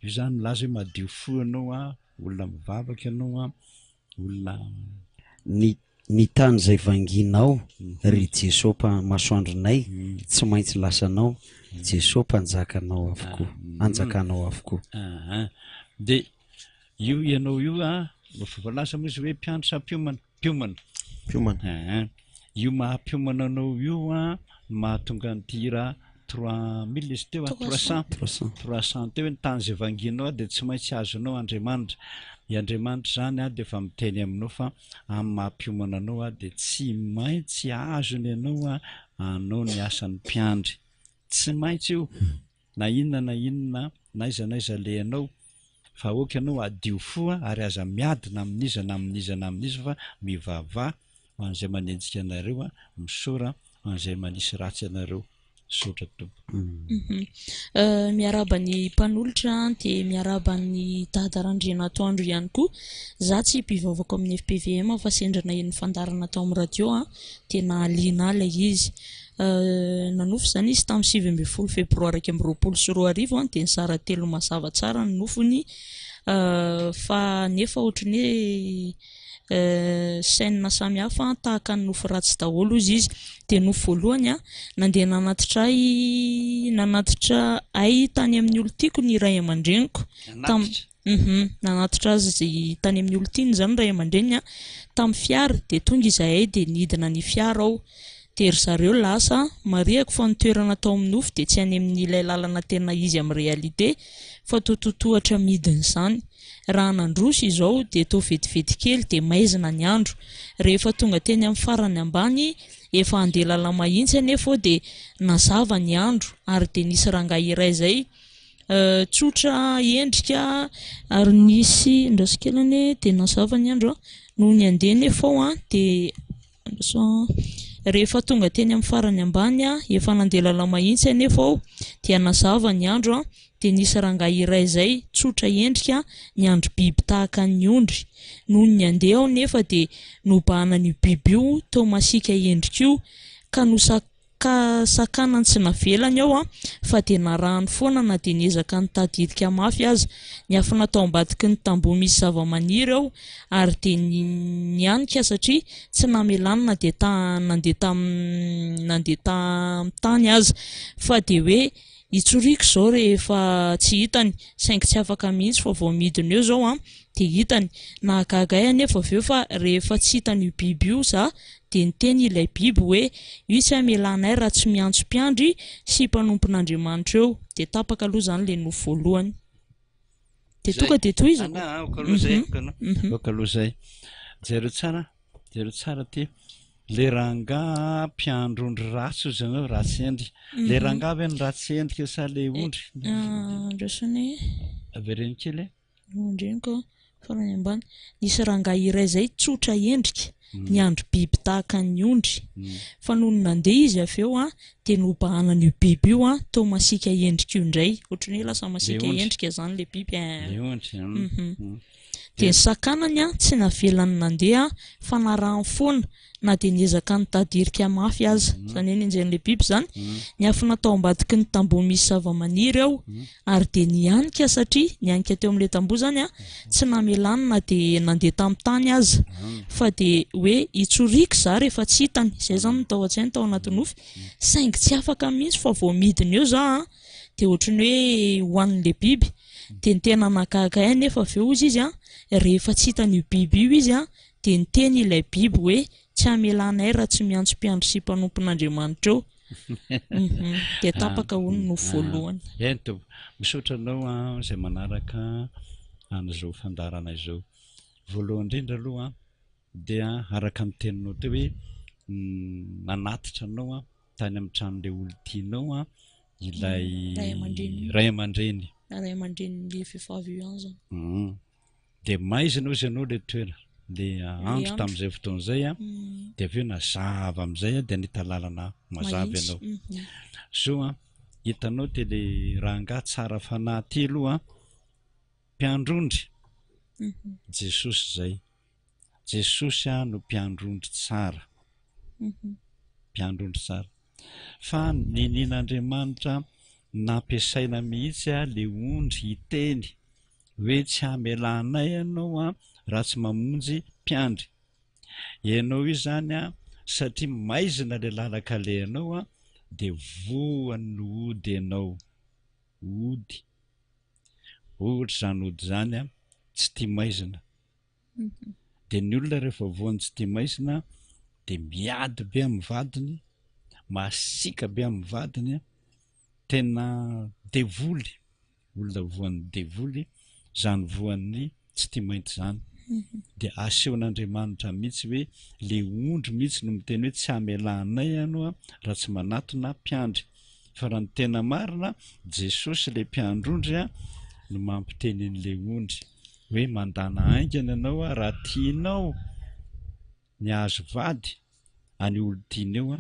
Io izany milaza hoe madio fo ianao an, olona mivavaka ianao an, olona. Ny ny tany izay vanginao ry Jeso mpa masoandronay tsy maintsy lasanao Jeso mpanjakanao avokoa anjakanao avokoa. Aa dia io ianao io an, efa voalaza moa izy hoe mpiandry sa mpiomana? Mpiomana. Mpiomana. Aa io maha mpiomana anao io an no mahatonga an'ity hira 3000 izy teo an, 300, 300 teo hoe ny tany izay vanginao dia tsy maintsy azonao Andriamanitra. I Andriamanitra izany an dia efa miteny aminao fa amin'ny maha mpiomana anao dia tsy maintsy azony ianao hanao ny asan'ny mpiandry. Tsy maintsy io na inona na inona na aiza na aiza alehanao fa aoka ianao hadio fo ary aza miady na amin'iza na amin'iza na amin'iza fa mivavaha ho an'izay manenjika anareo, misaora ho an'izay manisy ratsy anareo. Misaotra Tompo. Miarahaba ny mpanolotra dia miarahaba an'i Dada Randrianatoandro ihany koa. Za tsy mpivavaka ao amin'ny fpvm fa sendra naheno fandaharana tao amin'ny radio dia nahaliana ahy ilay izy. Nanofy izany izy tamin'ny 19 febroary 2021 dia nizara telo mazava tsara ny nofony fa nefa ohatran'ny hoe Chaîne samy hafa tahaka ny nofy ratsy daholo hozy izy. Dia nofy voalohany an, nandeha nanatitra ahy nanatitra ahy tany amin'ny olon-tiako ny ray aman-dreniko. Tam hum nanatitra azy tany amin'ny olon-tiany izany ny ray aman-dreniny an, tamin'ny fiara, dia tonga izahay dia nidina ny fiara aho. Dia ry zareo lasa, marihako fa ny toerana tao amin'ny nofy dia tsy any amin'ilay lalana tena izy amin'ny réalité fa toa totohatra midina izany. Raha nandroso izao dia toa vetivety kely dia maizina ny andro. Rehefa tonga teny amin'ny farany ambany efa handeha lala-mahintsy anefa aho dia nazava ny andro ary dia nisy rangahy iray izay tsotra endrika ary nisy, andraso kely anie, dia nazava ny andro an, nony handeha anefa aho an dia andraso an, rehefa tonga teny amin'ny farany ambany efa nandeha lala-mahintsy anefa aho dia nazava ny andro an, dia nisy rangahy iray izay tsotra endrika niandry biby tahaka ny ondry. Nony niandeha aho nefa dia nobahanan'io biby io toa masiaka endrika io ka nosa-kasakanany tsy navelany aho fa dia narahany foana na dia niezaka nitady hirika mafy aza. Niafina tao ambadiky ny tamboho misy zava-maniry aho ary dia nianika satria tsy namelany na dia ta nandeha tam nandeha tamin'ny tany aza fa dia hoe Itsoriko izao rehefa tsy hitany, saingy tsy afaka mihitsy fa vao midina eo izao an, dia hitany. Nahagaga ahy anefa avy eo fa rehefa tsy hitan'io biby io za dia niteny ilay biby hoe io tsy hamelanay raha tsy miantso mpiandry sy mpanompon'Andriamanitra eo. Dia tapaka aloha izany ilay nofy voalohany. Dia tonga dia tohizako. Anà, aoka aloha izay, aoka aloha, aoka aloha izay. Jereo tsara, jereo tsara ity. Le rangaha mpiandry ondry ratsy hozy ianao, ratsy endrika. Le rangaha ve no ratsy endrika sa le ondry? Andrasana e. Avereno kely e. Eo andreniko farany ambany. Nisy rangahy iray izay tsotra endrika. niandry biby tahaka ny ondry. Fa nony nandeha izy avy eo dia nobahanan'io biby io toa masiaka endrika io indray. Ohatran'ny hoe lasa masiaka endrika izany ilay biby eh. Le ondry. Mhm. Dia ny sakanany tsy navelany nandeha fa narahany foana na dia niezaka nitady hirika mafy aza. Izany hoe nenjehin'ilay biby izany. Niafina tao ambadiky ny tamboho misy zavamaniry aho ary dia nihanika satria nihanika teo amin'ilay tamboho izany aho, tsy namelany na dia nandeha tamin'ny tany aza fa dia hoe hitsoriaka izaho rehefa tsy hitany. Izay izany no tao an-tsainy tao anaty nofy. Saingy tsy afaka mihitsy fa vao midina eo izaho an, dia ohatran'ny hoe hohanin'ilay biby. Dia ny tena nahagaga ahy anefa avy eo hozy izy an, rehefa tsy hitan'io biby io izy an, dia niteny ilay biby hoe tsy hamela anay raha tsy miantso mpiandry sy mpanompon'Andriamanitra eo. Uhum. Dia tapaka hono ny nofy voalohany. Eny tompoko. Misaotra anao an izay manaraka an'izao fandaharana izao. Voalohany indrindra aloha dia araka ny teninao teo hoe nanatitra anao an tany amin'ny tranon'ilay olon-tianao an ilay Ray aman-dreny. ray aman-dreny. Ray aman-drenin'ilay vehivavy io ihany izany. Uhum. Dia maizina hozy ianao ilay toerana, ilay andro tamin'izay fotoana izay an, dia avy eo nazava amin'izay an, dia nahita lalana mazava ianao. Zo an, hitanao ity ilay rangahy tsara fanahy ity aloha an, mpiandry ondry, Jesosy izay. Jesosy an no mpiandry ondry tsara. Mpiandry ondry tsara. Fa ninian'Andriamanitra nampiasaina mihitsy an ilay ondry hiteny hoe tsy hamelanay ianao an raha tsy mamonjy mpiandry. Ianao io izany an satria maizina ilay lalan-kalehanao an dia voan'ny ody ianao. Ody. Ohatra izany ody izany an, tsy tia maizina. Dia ny olona rehefa voan'ny tsy tia maizina dia miady be amin'ny vadiny, masiaka be amin'ny vadiny an, tena devoly. Olona voan'ny devoly zany voan'ny tsy tia mainty zany. Dia asehon'Andriamanitra mihitsy hoe le ondry mihitsy no miteny hoe tsy hamelanay ianao raha tsy manatona mpiandry. Fa raha ny tena marina, Jesosy le mpiandry ondry no mampiteny an'le ondry hoe mandana haingana ianao raha tianao ny hahazo vady any olon-tiana eo.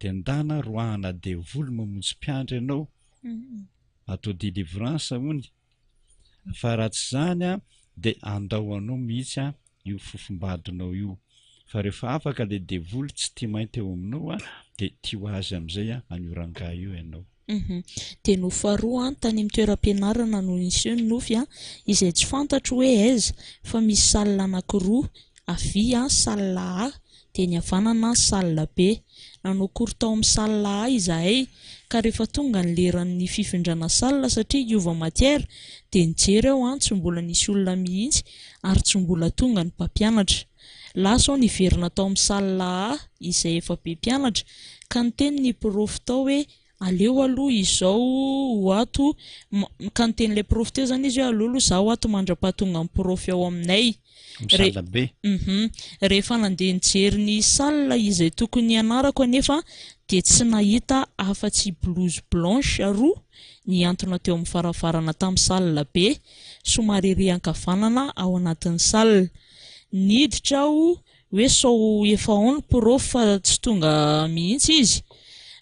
Dia ndana roahana devoly mamonjy mpiandry anao atao delivrance hony fa raha tsy zany an dia andao anao mihitsy an io fofombadinao io fa rehefa afaka le devoly tsy tia mainty eo aminao an dia tia ho azy amizay an an'io rangahy io ianao. Uhum. Dia nofy faharoa an, tany amin'ny toeram-pianarana no niseho ny nofy an, izay tsy fantatro hoe aiza, fa misy salle anankiroa, havia an, salle A, dia ny havanana salle B. Nanao cours tao amin'ny salle A izahay, ka rehefa tonga ny leran'ny fifindrana salle satria hiova matière, dia nijery aho an, tsy mbola nisy olona mihitsy ary tsy mbola tonga ny mpampianatra. Lasa aho niverina tao amin'ny salle A izay efa be mpianatra, ka niteny ny prof tao hoe Aleo aloha izao ho ato, ka niteny ilay prof teo izany izy hoe aleo aloha izaho ato mandra-pahatonga ny prof ao aminay. Amin'ny salle be. Uhum. Rehefa nandeha nijery ny salle izay tokony hianarako anefa dia tsy nahita afa-tsy blouse blanche roa nihantona teo amin'ny varavarana tamin'ny salle be, somary ery ankavanana ao anatin'ny salle. Niditra aho hoe sao efa ao ny prof fa tsy tonga mihitsy izy.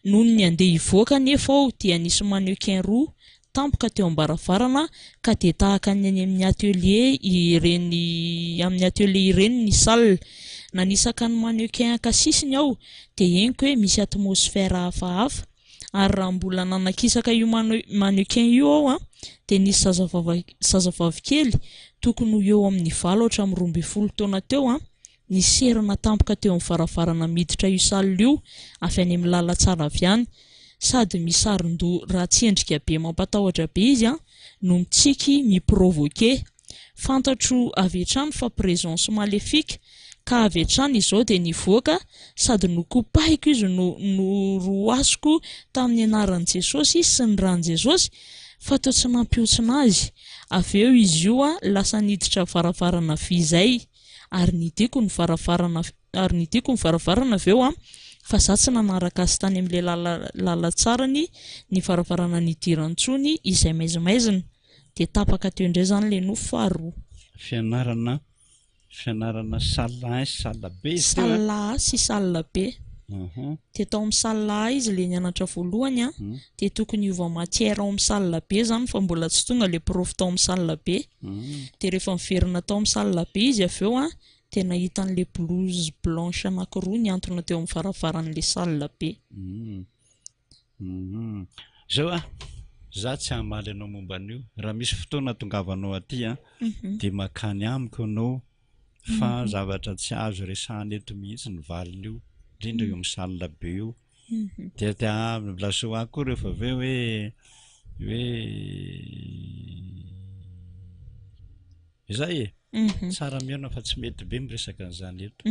Nony ny handeha hivoaka anefa aho dia nisy mannequin roa tampoka teo am-baravarana ka dia tahaka ny any amin'ny atelier ireny amin'ny atelier ireny ny salle. Nanisaka ny mannequin haka sisiny aho dia henoko hoe misy atmosphère hafahafa ary raha mbola nanakisaka io mannequin io aho dia nisy zazavavy zazavavy kely tokony ho eo amin'ny valo hatramin'ny 12 taona teo niserana tampoka teo amin'ny varavarana miditra io salle io avy any amin'ny lalantsara avy any sady misaron-doha ratsy endrika be mampatahotra be izy no mitsiky mi-provoquer Fantatro avy hatrany fa présence maléfique ka avy hatrany izao dia nivoaka sady nokopahiko izy no noroasiko tamin'ny anaran'i Jesosy sy ny ran'i Jesosy fa toa tsy nampihontsina azy. Avy eo izy io lasa niditra varavarana vy izay ary nidiko ny varavarana ary nidiko ny varavarana avy eo fa za tsy nanaraka azy tany amin'ilay lalantsarany ny varavarana nidirany intsony izay maizimaizina. Dia tapaka teo indray izany ilay nofy faharoa. Fianarana. Fianarana salle 1 sy salle B izy teo Salle A sy salle B. Dia tao amin'ny salle A izy ilay nianatra voalohany an, dia tokony hiova matière ao amin'ny salle B izany fa mbola tsy tonga ilay prof tao amin'ny salle B. Dia rehefa niverina tao amin'ny salle B izy avy eo an, dia nahita an'ilay blouse blanche anankiroa nihantona teo amin'ny varavaran'ilay salle B. Zao ah, za tsy hamaly anao momba an'io, raha misy fotoana ahatongavanao aty an, dia makany amiko ianao fa zavatra tsy azo resahana eto mihitsy ny valin'io, indrindra io amin'ny salle be io. Dia dia lazao ahy koa rehefa avy eo hoe hoe Izay e! Tsara mihaona fa tsy mety be miresaka an'izany eto.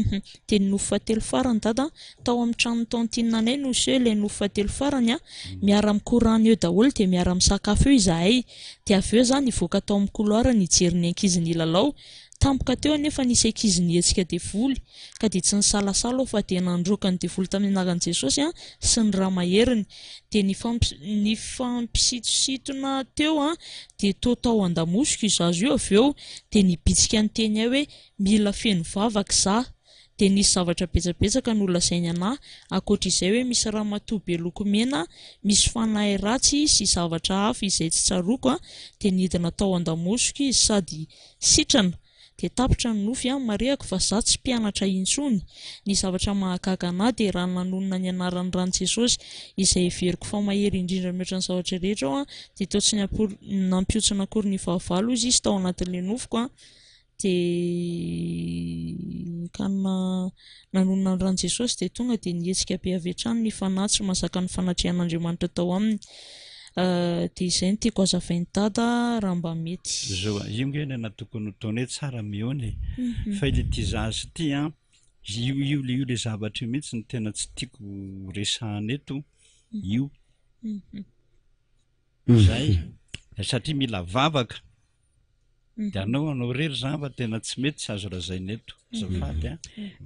Dia ny nofy fahatelo farany dada an, tao amin'ny tranon'ny tantine anay no niseho ilay nofy fahatelo farany an, miara mikorana eo daholo dia miara misakafo eo izahay, dia avy eo za nivoaka tao amin'ny couloir nijery ny ankizy nilalao, tampoka teo anefa nisy ankizy nihetsika devoly, ka dia tsy nisalasala aho fa dia nandroaka ny devoly tamin'ny anaran'i Jesosy an, sy ny rà maheriny. Dia nifampisitositona teo an, dia toa tao an-damosiko io zaza io avy eo, dia nibitsika niteny ahy hoe mila feno vavaka za. Dia nisy zavatra betsabetsaka nolazainy anah, ankoatra izay hoe misy ramatoa be loko mena, misy fanahy ratsy sy zavatra hafa izay tsy tsaroako an, dia nidina tao an-damosiko izy sady sitrana. Dia tapitra ny nofy an, marihako fa za tsy mpianatra intsony, ny zavatra mahagaga anah dia raha nanonona ny anaran'ny ran'i Jesosy izay heveriko fa mahery indrindra mihoatra ny zavatra rehetra aho an, dia toa tsy nampihontsina akory ny fahavalo hozy izy tao anatin'ilay nofiko an, dia ka nanonona ny ran'i Jesosy dia tonga dia nihetsika be avy hatrany ny fanahy tsy mahazaka ny fanatrehan'Andriamanitra tao aminy. Dia izay no tiako hazavain'i Dada raha mba mety. Zao a, io nge nena tokony ho taona hoe tsara mihaona e! Fa ilay ity zaza ity an, io io le io le zavatra io mihitsy no tena tsy tiako resahana eto, io. Zay, satria mila vavaka. Dia anao anao irery zany fa tena tsy mety tsy azo lazaina eto. Azafady a.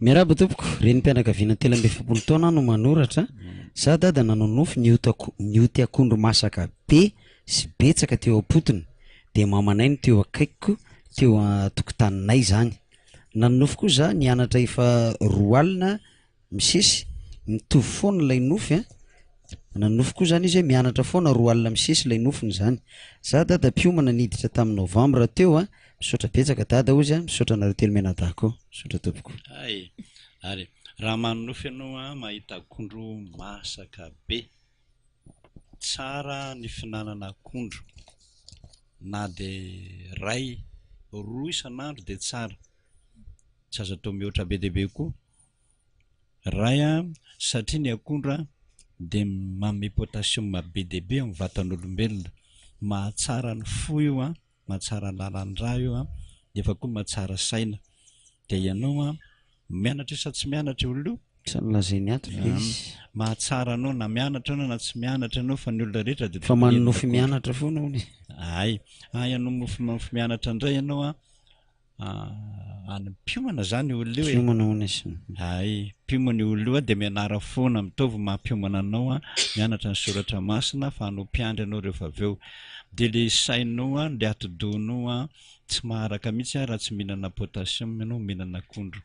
Miarahaba tompoko, renim-pianakaviana 43 taona aho no manoratra, za dada nanao nofy niotako nioty akondro masaka be sy betsaka teo am-potony dia mamanay no teo akaikiko teo an-tokotaninay zany, nanonofy koa za nianatra efa roa alina misesy, mitovy foana ilay nofy an, nanonofy koa zany izy hoe mianatra foana roa alina misesy ilay nofiny zany, za dada mpiomana niditra tamin'ny novembre teo an, misaotra betsaka dada ozy an, misaotra anareo telo mianadahy koa, misaotra tompoko. Hay ary raha manonofy ianao an mahita akondro masaka be, tsara ny fihinanana akondro na dia ray, roa isan'andro dia tsara, tsy azo atao mihoatra be dia be koa. Ray a, satria ny akondro a dia manome potassium be dia be amin'ny vatan'olombelona, mahatsara ny fo io a, mahatsara lalan-drà io a, nefa koa mahatsara saina. Dia ianao a, mianatra io sa tsy mianatra io olona io? Tsy nolazainy ato ilay izy. Mahatsara anao na mianatra ianao na tsy mianatra ianao fa ny olona rehetra dia Fa tokony hihinana manonofy akondro. mianatra foana hono e. Hay, hay ianao manonofy mianatra indray ianao a, Any mpiomana zany io olona io e. Mpiomana hono izy. Hay, mpiomana io olona io a, dia mianara foana, mitovy maha mpiomana anao a, mianatra ny soratra masina fa hanao mpiandry ianao rehefa avy eo. Dia le sainao a, le atidohanao a, tsy maharaka mihitsy a raha tsy mihinana potassium ianao, mihinana akondro.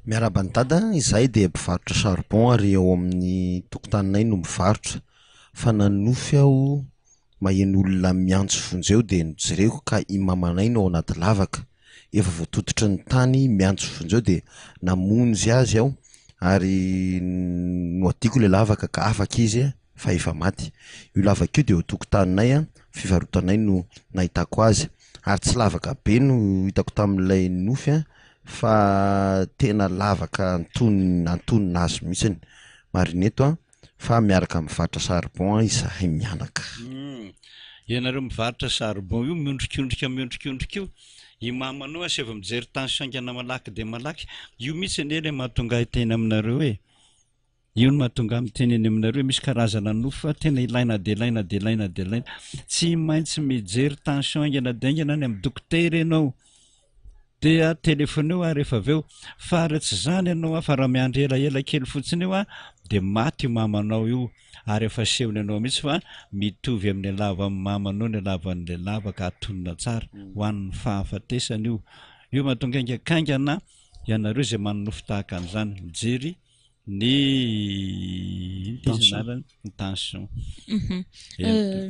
Miarahaba an'i Dada, izahay dia mpivarotra charbon ary ao amin'ny tokotaninay no mivarotra, fa nanonofy aho Maheno olona miantso vonjeo dia nojereko ka i mamanay no ao anaty lavaka, efa voatototry ny tany miantso vonjeo dia namonjy azy aho ary nohadiako ilay lavaka ka afaka izy fa efa maty. Io lavaka io dia eo an-tokotaninay, fivarotanay no nahitako azy ary tsy lavaka be no hitako tamin'ilay nofy fa tena lavaka antonona antonona azy mihitsiny. Marina eto an! Fa miaraka mivarotra charbon izahay mianaka. Humm. Ianareo mivarotra charbon io miondrikondrika miondrikondrika io, i mamanao asaivo mijery tension haingana malaky dia malaky, io mihitsy anie ilay mahatonga ahy hiteny aminareo e! Io no mahatonga ahy miteny eny aminareo hoe misy karazana nofo fa tena ilaina dia ilaina dia ilaina dia ilaina. Tsy maintsy mijery tension haingana dia haingana any amin'ny dokotera ianao. Dia telefoneo aho rehefa avy eo. Fa raha tsy izany ianao fa raha miandry elaela kely fotsiny eo aho dia maty io mamanao io ary efa asehony anao mihitsy fa mitovy amin'ny halavan'ny mamanao ny halavan'ilay lava ka atonina tsara ho an'ny fahafatesana io. Io mahatonga haingankaingana ianareo izay manonofy tahaka an'izany mijery ny inona ity izy anarany? Ny tension.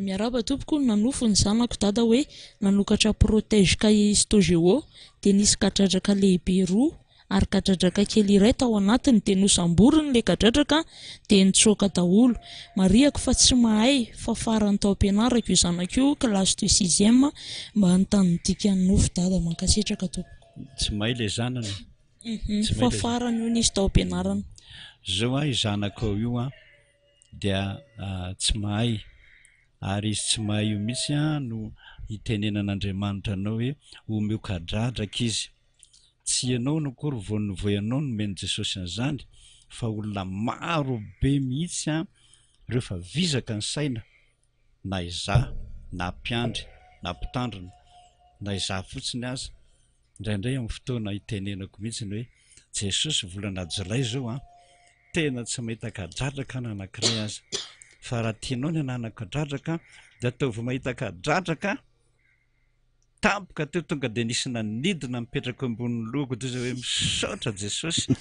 Miarahaba tompoko, nanofy ny zanako dada hoe nanokatra protège cahier histo géo dia nisy kadradraka lehibe roa ary kadradraka kely iray tao anatiny dia nosamboriny ilay kadradraka dia nitsoaka daholo. Marihako fa tsy mahay fa farany tao am-pianarako io zanako io, classe de sixième, mba hanontany ny dikan'ny nofy dada. Mankasitraka tompoko. Tsy mahay ilay zanany. Tsy Fa farany hono izy tao am-pianarana. Zao an, io zanakao io an dia tsy mahay ary izy tsy mahay io mihitsy an no itenenan'Andriamanitra anao hoe omeo kadradraka izy. Tsy ianao no akory vao vao ianao no nomen'i Jesosy an'izany fa olona maro be mihitsy an ireo fa vizaka ny saina na izaho na mpiandry na mpitandrina na izaho fotsiny aza indraindray amin'ny fotoana itenenako mihitsy ny hoe Jesosy volana jolay izao an tena tsy mahita kadradraka na anankiray aza fa raha tianao ny hanana kadradraka dia ataovy mahita kadradraka Tampoka teo tonga dia nisy nanidina mipetraka eo ambonin'ny lohako toy izay hoe misaotra Jesosy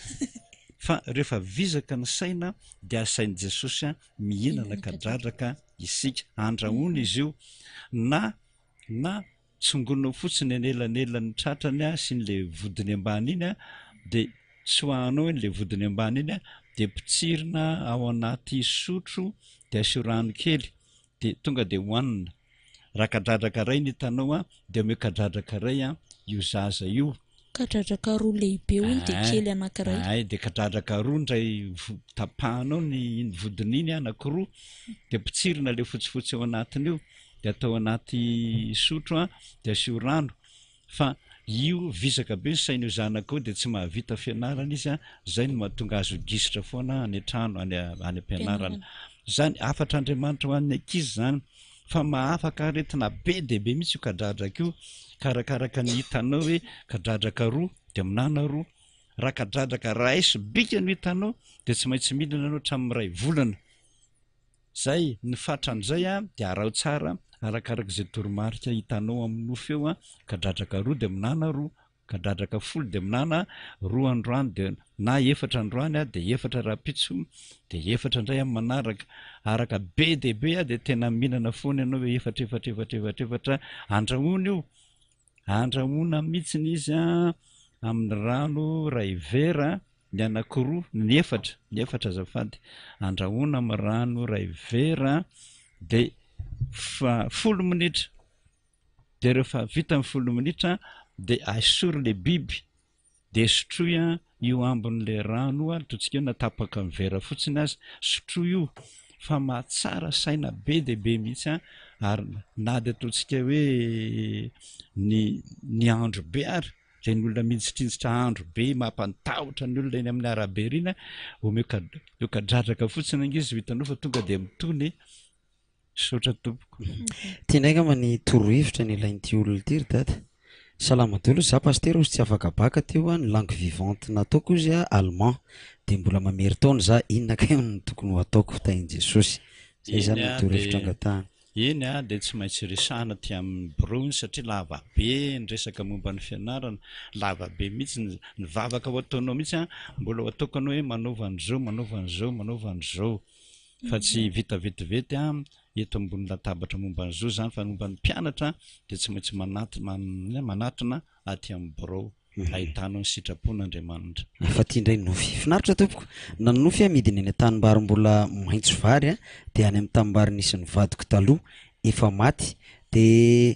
fa rehefa vizaka ny saina dia asain'i Jesosy mihinana kadradraka isika. Andrahoina izy io na na tsongonao fotsiny anelanelan'ny tratrany sy ny le vodiny ambany iny dia tsoahanao iny le vodiny ambany iny dia potsirina ao anaty sotro dia asio rano kely dia tonga dia hohanina. Raha kadradraka iray ny hitanao an, dia omeo kadradraka iray an io zaza io. Kadradraka roa lehibe hono dia kely anankiray. Ay, dia kadradraka roa indray tapahanao ny iny vodiny iny anankiroa, dia potsirina ilay fotsifotsy ao anatiny io, dia atao anaty sotro an, dia asio rano. Fa io vizaka be ny sain'io zanakao dia tsy mahavita fianarana izy an, zay no mahatonga azy ho gisitra foana any an-trano, any any am-pianarana. Zany hafatr'Andriamanitra ho an'ny ankizy zany fa mahafaka aretina be dia be mihitsy io kadradraka io, ka arakaraka ny hitanao hoe kadradraka roa dia minana roa, raha kadradraka ray sy bika no hitanao dia tsy maintsy mihinana ianao hatramin'ny iray volana. Zay, ny fatran'izay an dia araho tsara arakaraka izay toromarika hitanao amin'ny nofy eo an, kadradraka roa dia minana roa, kadradraka folo dia minana roa androany dia na efatra androany an dia efatra rahampitso dia efatra indray amin'ny manaraka, araka be dia be an dia tena mihinana foana ianao hoe efatra efatra efatra efatra efatra, andrahoina io, andrahoina mihitsiny izy an amin'ny rano iray vera Ny anankiroa, ny efatra, ny efatra azafady, andrahoina amin'ny rano iray vera dia fa folo minitra, dia rehefa vita ny folo minitra dia aesory ilay biby dia sotroy io ambin'ilay rano io, ataontsika hoe na tapaka ny vera fotsiny aza, sotroy io fa mahatsara saina be dia be mihitsy an, ary na dia ataontsika hoe ny ny andro be ary Ireny olona mihinjitrinjitra andro be mampantahotra ny olona eny amin'ny arabe ireny a, omeo kad- omeo kadradraka fotsiny ange izy ho hitanao fa tonga dia mitony e. Misaotra tompoko. Ty indray angamba ny torohevitra nilain'ity olona ity ry dada. Salama daholo, za pasitera ozy tsy afaka bacc teo a, ny langue vivante nataoko ozy a allemand de mbola mamerin-taona za, inona kay no tokony ho ataoko? Tahin'i Jesosy. Zay zany Eny no a, torohevitra dia angatahana. Eny a, dia tsy maintsy resahana aty amin'ny birao iny satria lava be ny resaka momba ny fianarana, lava be mihitsy ny ny vavaka ho ataonao mihitsy an, mbola ho ataoko anao hoe manaova an'izao, manaova an'izao, manaova an'izao, fa tsy vita vetivety an eto ambony latabatra momba an'izao izany fa momba ny mpianatra dia tsy maintsy manatona manatona aty amin'ny birao. ahitanao ny sitrapon'Andriamanitra. Fa ty indray nofy. Finaritra tompoko. Nanonofy aho midina eny an-tanimbary mbola maitso vary a, dia any amin'ny tanimbary nisy ny vadiko taloha, efa maty, dia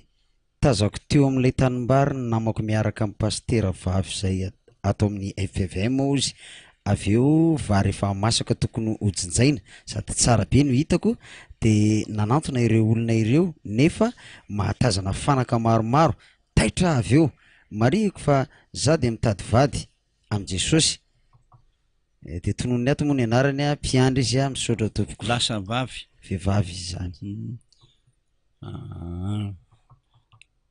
tazako teo amin'ilay tanimbary ny namako miaraka amin'ny pasitera vavy izay ato amin'ny FVM hozy, avy eo vary efa masaka tokony hojinjaina sady tsara be no hitako dia nanantona ireo olona ireo nefa mahatazana fanaka maromaro Taitra aho avy eo. Marihiko fa za dia mitady vady amin'i Jesosy. Dia tononiny ato moa ny anarany a, mpiandry izy a, misaotra tompoko. Lasa vavy. Vehivavy izy izany. Aa.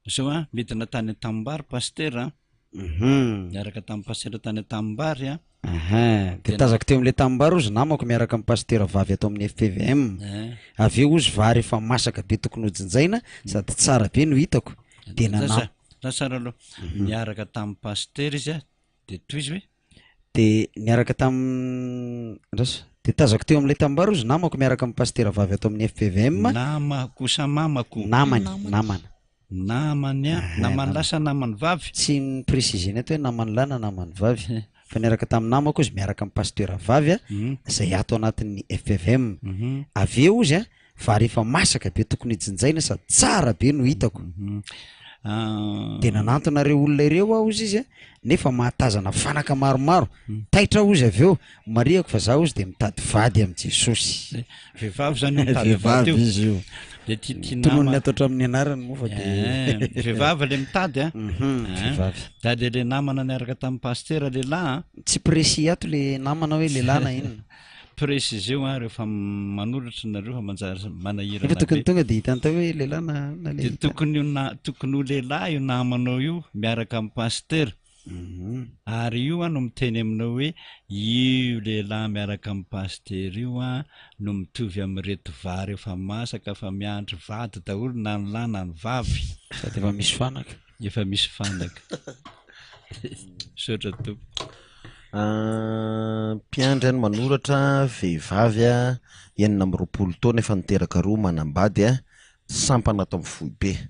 Zao a, midina tany an-tanimbary pasitera a. Niaraka tamin'ny pasitera tany an-tanimbary a. Aha, dia tazako teo amin'ilay tanimbary ozy namako miaraka amin'ny pasitera vavy ato amin'ny FPVM. Avy eo ozy vary efa masaka be tokony hojinjaina sady tsara be no hitako. Dia nanam-. Lasa tsara aloha. Niaraka tamin'ny pasitera izy a, dia tohizo hoe. Dia niaraka tam andraso, dia tazako teo amin'ilay tanimbary hozy namako miaraka amin'ny pasitera vavy ato amin'ny fpvm. Namako sa mamako? Namany, namana. Namany a, namany lahy sa namany vavy? Tsy ni-préciser-ny ato hoe namany lahy na namany vavy, fa niaraka tamin'ny namako izy miaraka amin'ny pasitera vavy a, izay ato anatin'ny fpvm. Avy eo hozy a, Vary efa masaka be tokony hojinjaina sady tsara be no hitako. Dia nanantona ireo olona ireo aho hozy izy a, nefa mahatazana fanaka maromaro. Taitra aho hozy avy eo, marihako fa za hozy dia mitady vady amin'i Jesosy. Vehivavy zany io mitady vady io. Vehivavy izy io. Dia ty ty nama. Tononiny ato hatramin'ny anarany moa fa dia. Eh, vehivavy le mitady a. Mhm, vehivavy. Dia le le namana niaraka tamin'ny pasitera lehilahy a. Tsy précis ato le namana hoe lehilahy na inona. Préciseo an rehefa manoratra nareo fa manjary manahirana Efa tokony be. tonga dia hitany tao hoe lehilahy na na Dia lehilahy. tokony ho na tokony ho lehilahy io namanao io miaraka amin'ny pasitera. Ary io an no miteny aminao hoe io lehilahy miaraka amin'ny pasitera io an no mitovy amin'ireto vary efa masaka fa miandry vady daholo na ny lahy na ny vavy. Sady efa misy fanaka. Efa misy fanaka. Misaotra tompoko. Mpiandry no manoratra, vehivavy 26 taona efa niteraka roa, manambady, sampana ato amin'ny foibe.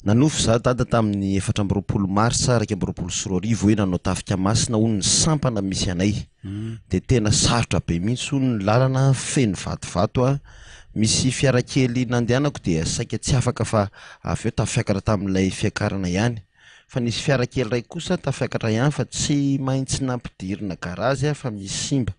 Nanofy za dada tamin'ny 24 marsa 2021 hoe nanao tafika masina hono ny sampana misy anay. Dia tena sarotra be mihitsy hono ny lalana feno vatovato a. Misy fiara kely nandehanako dia saika tsy afaka fa avy eo tafiakatra tamin'ilay fiakarana ihany. Fa nisy fiara kely iray kosa tafiakatra ihany fa tsy maintsy nampidirina garazy aho fa misy simba.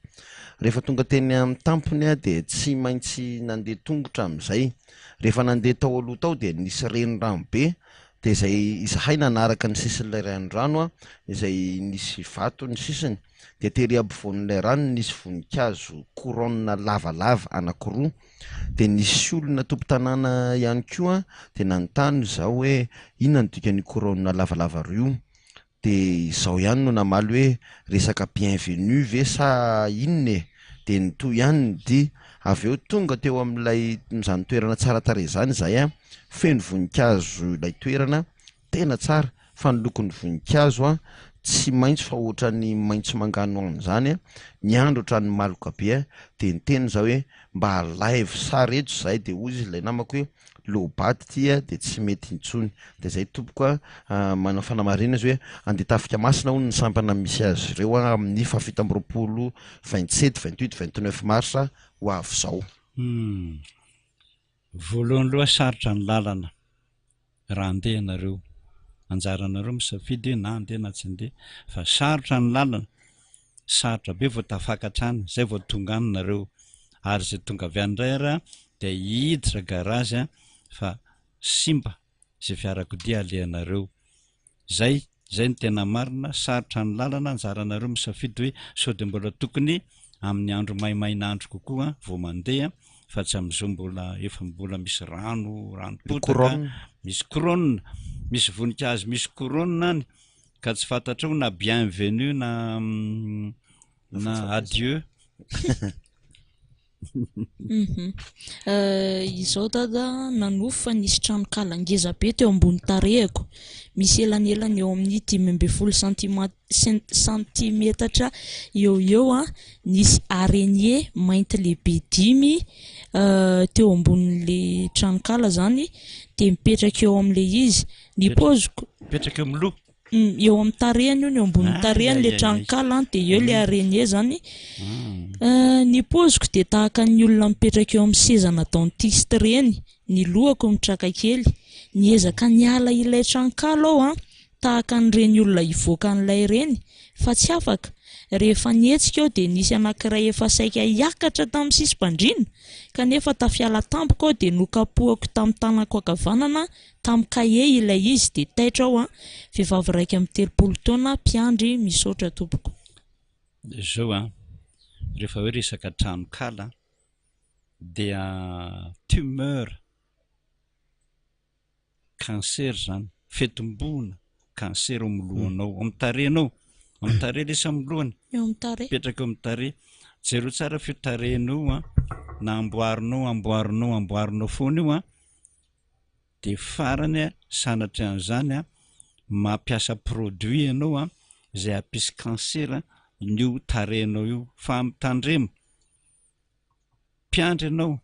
Rehefa tonga teny amin'ny tampony aho dia tsy maintsy nandeha tongotra amin'izay. Rehefa nandeha tao aloha tao dia nisy renirano be dia izay izahay nanaraka ny sisin'ilay renirano izay nisy vato ny sisiny dia tery ampovoan'ilay rano nisy voninkazo couronne lavalava anankiroa. Dia nisy olona tompon-tanàna ihany koa dia nanontany izaho hoe inona no dikan'io couronne lavalava roa io? Dia izaho ihany no namaly hoe resaka bienvenue ve sa inona e? Dia nitohy ihany ny dia. Avy eo tonga teo amin'ilay izany toerana tsara tarehy izany izahay an, feno voninkazo ilay toerana, tena tsara fa ny lokon'ny voninkazo an tsy maitso fa ohatran'ny maitso manganohano izany an, ny andro ohatran'ny maloka be an, dia niteny za hoe mba alaivo sary eto zahay dia hoy izy ilay namako hoe loa-bady ity an dia tsy mety intsony, dia zay tompoko an, manao fanamarihana izy hoe andeha tafika masina hono ny sampana misy azy ireo an amin'ny faha 27, 27, 28, 29 mars ho avy izao. Humm. Voalohany loha sarotra ny lalana raha andeha ianareo. Anjaranareo misafidy hoe na andeha na tsy andeha fa sarotra ny lalana, sarotra be vao tafakatra any, zay vao tonga any nareo. Ary zay tonga avy any indray ara dia hiditra garage fa simba zay fiarakodia alehanareo. Zay, zay no tena marina, sarotra ny lalana, anjaranareo misafidy hoe sao dia mbola tokony amin'ny andro maimain'andro kokoa vao mandeha fa tsy amin'izao mbola efa mbola misy rano, ranom-potaka, misy couronne, misy voninkazo misy couronne any ka tsy fantatrao na bienvenue na na adieu. Mhm. Izao dada nanofy fa nisy tranonkala ngeza be teo ambony tarehiko. Misy elanelany eo amin'ny 15 santimetatra eo ho eo an. Nisy araignée mainty lehibe dimy teo ambonin'ilay tranonkala izany dia mipetraka eo amin'ilay izy. Ny paoziko. Mipetraka eo amin'ny loha. Eo amin'ny tarehiny hono, eo ambonin'ny tarehiny ilay tranonkala an, dia eo ilay araignée izany. Ny paoziko dia tahaka ny olona mipetraka eo amin'ny sezana dentiste ireny, ny lohako mitraka kely. Niezaka niala ilay tranonkala aho an, tahaka an'ireny olona hivoaka an'ilay ireny, fa tsy afaka. Rehefa nihetsika aho dia nisy anankiray efa saika hiakatra tamin'ny sisim-pandriana, kanefa tafiala tampoka aho dia nokapohako tamin'ny tanako ankavanana Tamin'ny kahie ilay izy dia taitra aho an! Vehivavy 31 taona, mpiandry, misaotra tompoko. Zao an, rehefa hoe resaka tranonkala dia tumeur, cancer zany, fitomboana cancer ao amin'ny lohanao, ao amin'ny tarehinao, ao amin'ny tarehy lesy amin'ny lohany, Eo amin'ny tarehy. mipetraka eo amin'ny tarehy, jereo tsara f'io tarehinao io an, na amboarinao amboarinao amboarinao foana io an, De farany a, sanatria an'izany a, mampiasa produit ianao a, izay hampisy cancer io tarehinao io, fa mitandrema, mpiandry ianao,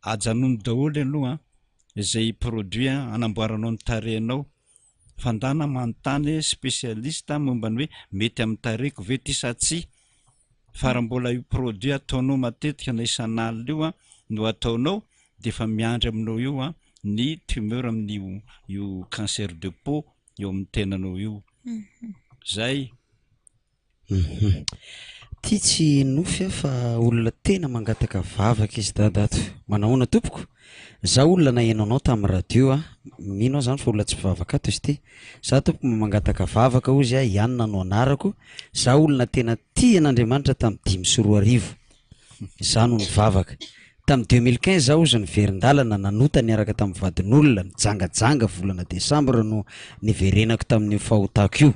ajanony daholo aloha izay produit anamboaranao ny tarehinao, fa ndana manontany spécialiste momba ny hoe mety amin'ny tarehiko ve ity sa tsia, fa raha mbola io produit ataonao matetika na isan'alina io no ataonao dia efa miandry aminao io ny tumeur amin'io io cancer de peau eo amin'ny tenanao io, zay. Hum. Ty tsy nofy aho fa olona tena mangataka vavaka izy dada ato. Manahoana tompoko? Za olona naheno anao tamin'ny radio a, mino aho zany fa olona tsy mpivavaka ato izy ity. Za tompoko mba mangataka vavaka hozy aho, i Anna no anarako, za olona tena tia an'Andriamanitra tamin'ny 2005. Za no nivavaka. Tamin'ny 2015 za hozy niverin-dalana nanota niaraka tamin'ny vadin'olona, nijangajanga volana desambra no niverenako tamin'io fahotako io.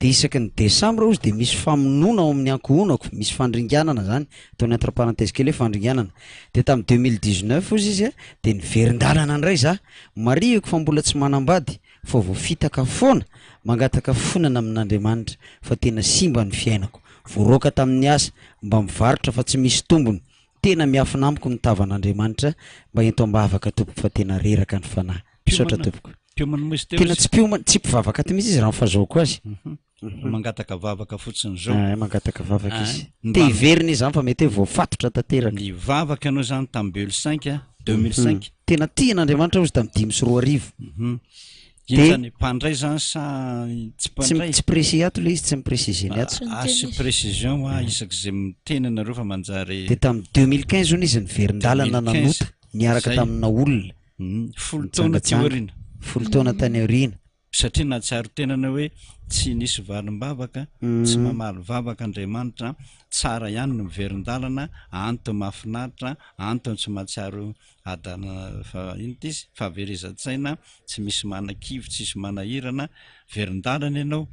Dia isaky ny desambra hozy dia misy famonoana ao amin'ny ankohonako, misy fandringanana zany, ataony entre parenthèse kely hoe fandringanana. Dia tamin'ny 2019 hozy izy dia niverin-dalana indray za. Marihiko fa mbola tsy manambady fa voafitaka foana, mangataka fonana amin'Andriamanitra fa tena simba ny fiainako. Voaroaka tamin'ny asa, mba mivarotra fa tsy misy tombony. Tena miafina amiko ny tavan'Andriamanitra, mba ento am-bavaka tompoko fa tena reraka ny fanahy. Misaotra tompoko. Mpiomana moa izy teo Tena izy? tsy mpiomana, tsy mpivavaka ato mihitsy izy raha ny fahazoako azy. Mangataka vavaka fotsiny zao. Ah, mangataka vavaka Ah, izy. ny Te mba- hiverina izy zany fa mety hoe voafatotra tanteraka. Nivavaka ianao zany tamin'ny 2005 a, 2005. Tena tia an'Andriamanitra hozy tamin'ny 2005. Ino Dia- zany mpandray zany sa tsy Tsy mpandray? tsy précis ato le izy, tsy mi-préciser ny ato. Asio précision hoa isak'izay miteny anareo fa manjary. Dia tamin'ny 2015 hono izy niverin-dalana 2015, nanota niaraka zay. tamina olona. Folo taona teo Nijangajanga. aoriana. Folo taona tany aoriana. Satria nahatsiaro tena anao hoe tsy nisy valim-bavaka, tsy mamaly vavaka Andriamanitra, tsara ihany ny miverin-dalana, antony mahafinaritra, antony tsy mahatsiaro adalana fa inona ity izy? Fahaverezan-tsaina, tsy misy manakivy, tsisy manahirana, verin-dalana ianao.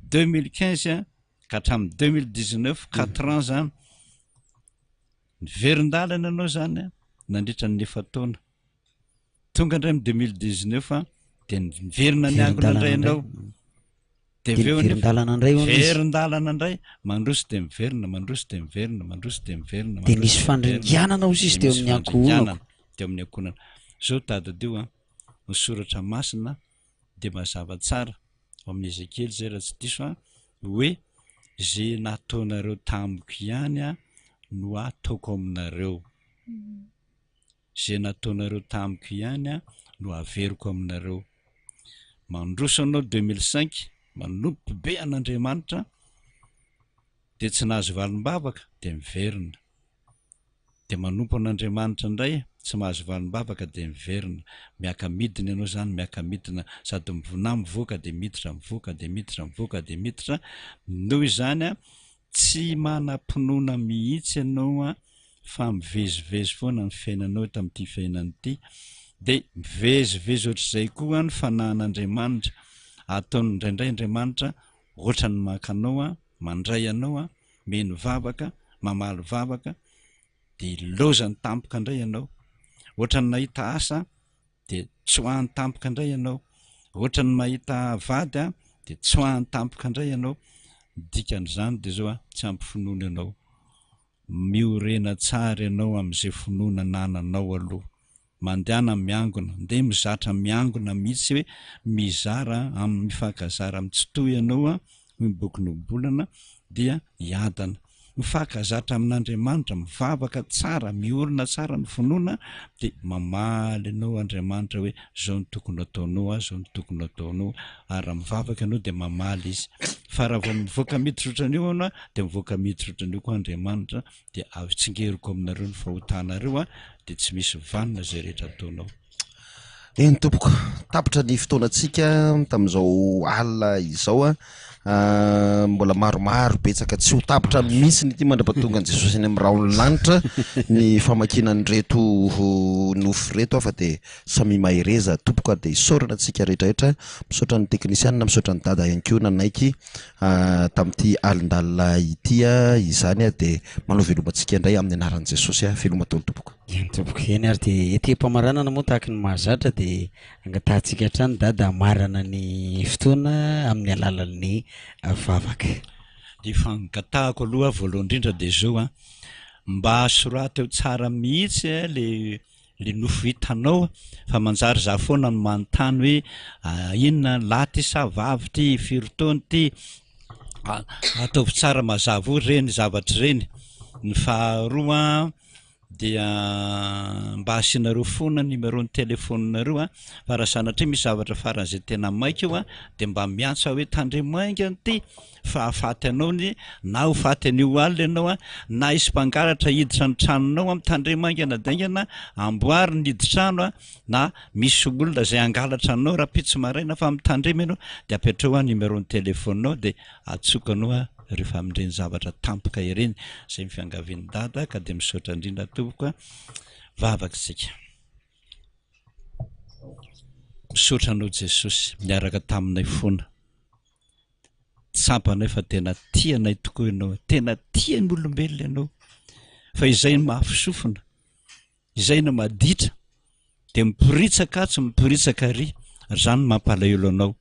2015 ka hatramin'ny 2019, quatre ans zany, niverin-dalana ianao zany nandritra ny efa-taona. Tonga indray amin'ny 2019 dia niverina niangona indray ianao. Dia avy eo anefa Niverin-dalana indray hono izy. Verin-dalana indray, mandroso dia miverina, mandroso dia miverina, mandroso dia miverina, Dia mandroso nisy dia miverina. fandringanana hozy izy Dia teo misy amin'ny ankohonako. fandringanana teo amin'ny ankohonana. Zao tadidio an, ny soratra masina dia mazava tsara ao amin'ny Ezekiela izay raha tsy diso an, hoe ze nataonareo tamiko ihany an no ataoko aminareo. Izay nataonareo tamiko ihany no averiko aminareo. Mandroso anao 2005, manompo be an'Andriamanitra, dia tsy nahazo valim-bavaka, dia miverina. Dia manompo an'Andriamanitra indray, tsy mahazo valim-bavaka dia miverina. Miaka-midina ianao izany, miaka-midina, sady na mivoaka dia miditra, mivoaka dia miditra, mivoaka dia miditra. Noho izany, tsy manam-pinoana mihitsy ianao fa mivezivezy foana ny fiainanao eto amin'ity fiainana ity, dia mivezivezy ohatr'izay koa ny fanahin'Andriamanitra, ataony indraindray Andriamanitra ohatran'ny maka anao, mandray anao, mino vavaka, mamaly vavaka, dia ilaozany tampoka indray ianao, ohatran'ny nahita asa dia tsoahany tampoka indray ianao, ohatran'ny mahita vady dia tsoahany tampoka indray ianao, ny dikan'izany dia izao tsy ampy finoana ianao. Miorena tsara ianao amin'izay finoana anananao aloha. Mandehana miangona, ndeha mizatra miangona mihitsy hoe mizara amin'ny mifankazara amin'ny tsitoha ianao hoy ny bokin'ny Ohabolana dia hiadana. Mifankazatra amin'Andriamanitra, mivavaka tsara, miorina tsara ny finoana dia mamaly anao Andriamanitra hoe zao no tokony ataonao a, zao no tokony ataonao ary raha mivavaka ianao dia mamaly izy. Fa raha vao mivoaka miditra ohatran'io ianao dia mivoaka miditra ohatran'io koa Andriamanitra dia avy tsingeriko aminareo ny fahotanareo dia tsy misy vanona izay rehetra ataonao. Eny tompoko, tapitra ny fotoanantsika tamin'izao alina izao a. Ah, mbola maromaro betsaka tsy ho tapitra mihitsy ity mandra-pahatonga an'i Jesosy any amin'ny rahon'ny lanitra ny famakiana an'ireto nofy ireto aho fa dia samia mahereza tompoko ary dia isaorana antsika rehetra rehetra, misaotra ny teknisianina, misaotra an'i Dada ihany koa nanaiky tamin'ity alin-dalina ity izany dia manao veloma antsika indray amin'ny anaran'i Jesosy veloma daholo tompoko. Eny tompoko, eny ary dia ety am-pamaranana moa tahaka ny mahazatra dia angatahantsika hatrany Dada hamarana ny fotoana amin'ny alalan'ny vavaka. Ny fangatahako aloha voalohany indrindra dia izao an, mba soraty eo tsara mihitsy le le nofy hitanao fa manjary za foana no manontany hoe inona lahy ty sa vavy ty, firy taona ty, ataovy tsara mazava eo ireny zavatra ireny. Ny faharoa dia mba asianareo foana numéro ny téléphone-nareo a, fa raha sanatria misy zavatra faran'izay tena maika eo a, de mba miantso aho hoe tandremo haingana ity fa hahafaty anao ny na ho faty anio alina ianao a, na hisy mpangalatra hiditra ny tranonao a, mitandremo haingana dia haingana, amboary ny hidin-trano a, na misy olona izay hangalatra anao rahampitso maraina fa mitandrema ianao, de apetrao aho numéro ny téléphone-nao de Atsoko anao aho rehefa amin'ireny zavatra tampoka ireny, izay ny fiangavian'i Dada ka dia misaotra indrindra tompoko a. Vavaka isika. Misaotra anao Jesosy miaraka taminay foana. Tsapanay fa tena tia anay tokoa ianao, tena tia ny olombelona ianao. Fa izay mafy sofina, Izay no maditra dia miporitsaka atsy miporitsaka ary, ary izany no mampalahelo anao.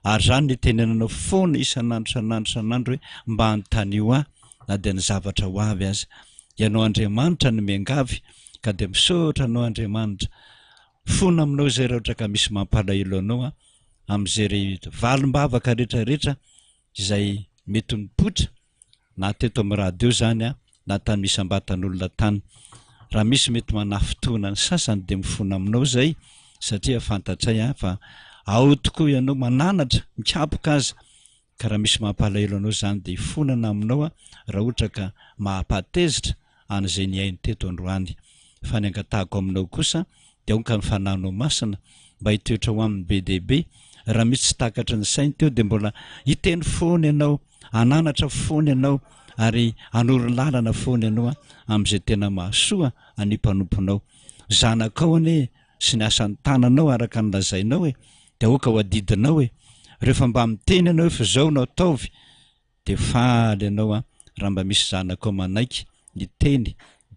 Ary izany no itenenanao foana isan'andro isan'andro isan'andro hoe mba anontanio ahy na dia ny zavatra ho avy aza. Ianao Andriamanitra no miangavy ka dia misaotra anao Andriamanitra. Fona aminao izay raha ohatra ka misy mampalahelo anao amin'izay rehetra valim-bavaka rehetra rehetra izay mety mipoitra na teto amin'ny radio izany an, na tany isam-batan'olona tany. Raha misy mety manafintohina ny sasany dia mifona aminao izay satria fantatray an fa ao tokoa ianao mananatra, mikapoka aza. Ka raha misy mampalahelo anao izany dia hifonana aminao an, raha ohatra ka mahapahatezitra an'izay nihaino teto androany. Fa ny angatahako aminao kosa dia aoka ny Fanahinao Masina mba hitoetra ho aminy be dia be, raha misy tsy takatry ny sainy teo dia mbola hiteny foana ianao, hananatra foana ianao ary hanoro lalana foana ianao amin'izay tena mahasoa an'io mpanomponao. Zanakao anie sy ny asan'ny tananao araka ny lazainao e, dia aoka ho adidinao e. Rehefa mba miteny ianao hoe fa izao no ataovy Dia faly ianao an, raha mba misy zanakao manaiky ny teny ny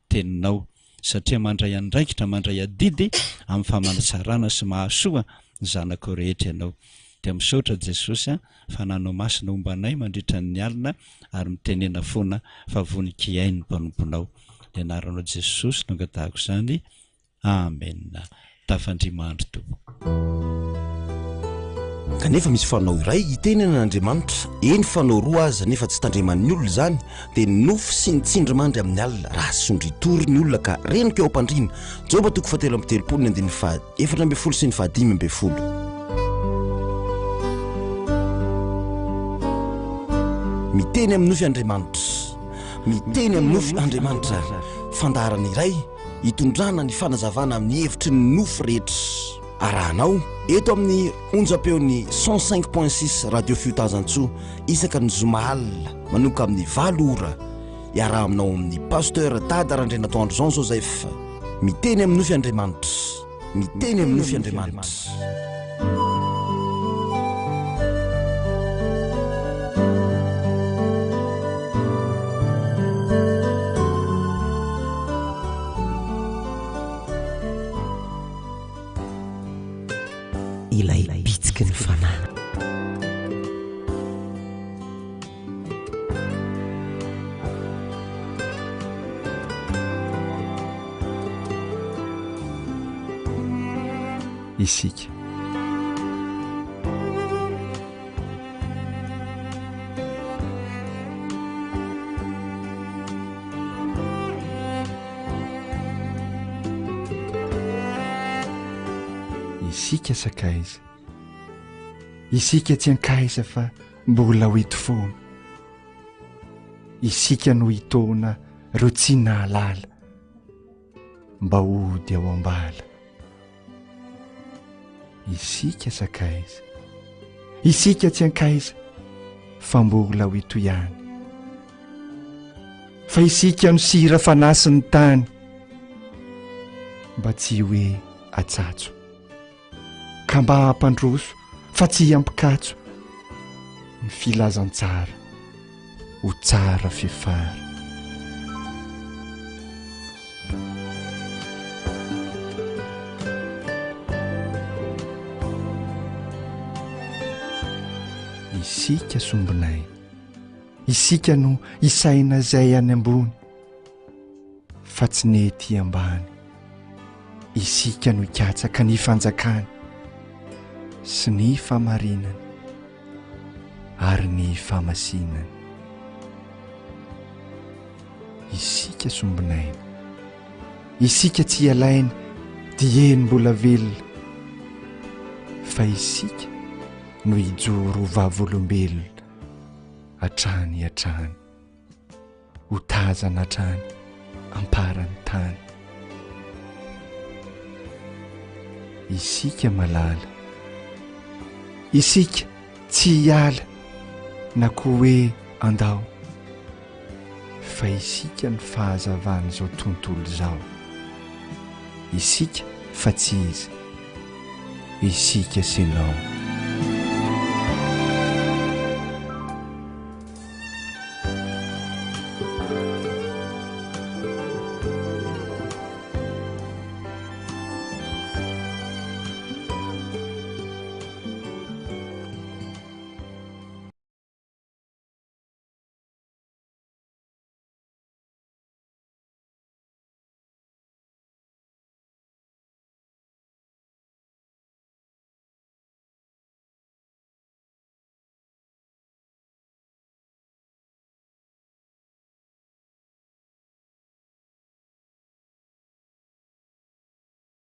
teninao, satria mandray andraikitra, mandray adidy amin'ny famanatsarana sy mahasoa ny zanakao rehetra ianao. Dia misaotra Jesosy an, fa nanao masina homba anay mandritra ny alina ary mitenena foana fa vonon-kihaino ny mpanomponao. Ny anaranao Jesosy no angatahako izany. Amen. Tafandria-mandry tompoko. Kanefa misy fanao iray itenenana Andriamanitra, eny fanao roa aza nefa tsy tandreman'ny olona izany, dia ny nofy sy ny tsindrimandry amin'ny alina, raha sondritory ny olona ka renoka eo am-pandriana, Joba toko fahatelo amby telopolo ny andininy faha 14 sy ny faha 15. Miteny amin'ny nofy Andriamanitra. Miteny amin'ny nofy Andriamanitra. Fandaharana iray hitondrana ny fanazavana amin'ny hevitry ny nofy rehetra. Arahanao eto amin'ny onjam-peon'ny 105.6 Radio Fiotazantsoa isaka ny zoma alina manomboka amin'ny valo ora. Iaraha aminao amin'ny Pasteur Dada Randrianatoandro Jean Joseph. Miteny amin'ny nofy Andriamanitra. Miteny amin'ny nofy Andriamanitra. Ilay bitsiky ny fanahy. Isika. Isika sakaiza. Isika tsy ankaiza fa mbola ho eto foana. Isika no hitaona reo tsy nahalala mba hody ao am-bala. Isika sakaiza. Isika tsy ankaiza fa mbola ho eto ihany. Fa isika no sira fanasin'ny tany. Mba tsy hoe atsatso. Ka mba hampandroso fa tsy hampikatso ny filazantsara ho tsara fefara. Isika sombinaina, isika no isaina izay any ambony fa tsy ny ety ambany. Isika no hikatsaka ny fanjakany sy ny famarinany ary ny famasinany. Isika sombinaina, isika tsy hialaina dieny mbola velona, fa isika no hijoro ho vavolombelona hatrany hatrany. Ho tazana hatrany am-paran'ny tany. Isika malala. Isika tsy hiala na koa hoe andao. Fa isika no fahazavan'izao tontolo izao. Isika fa tsy iza. Isika sy ianao.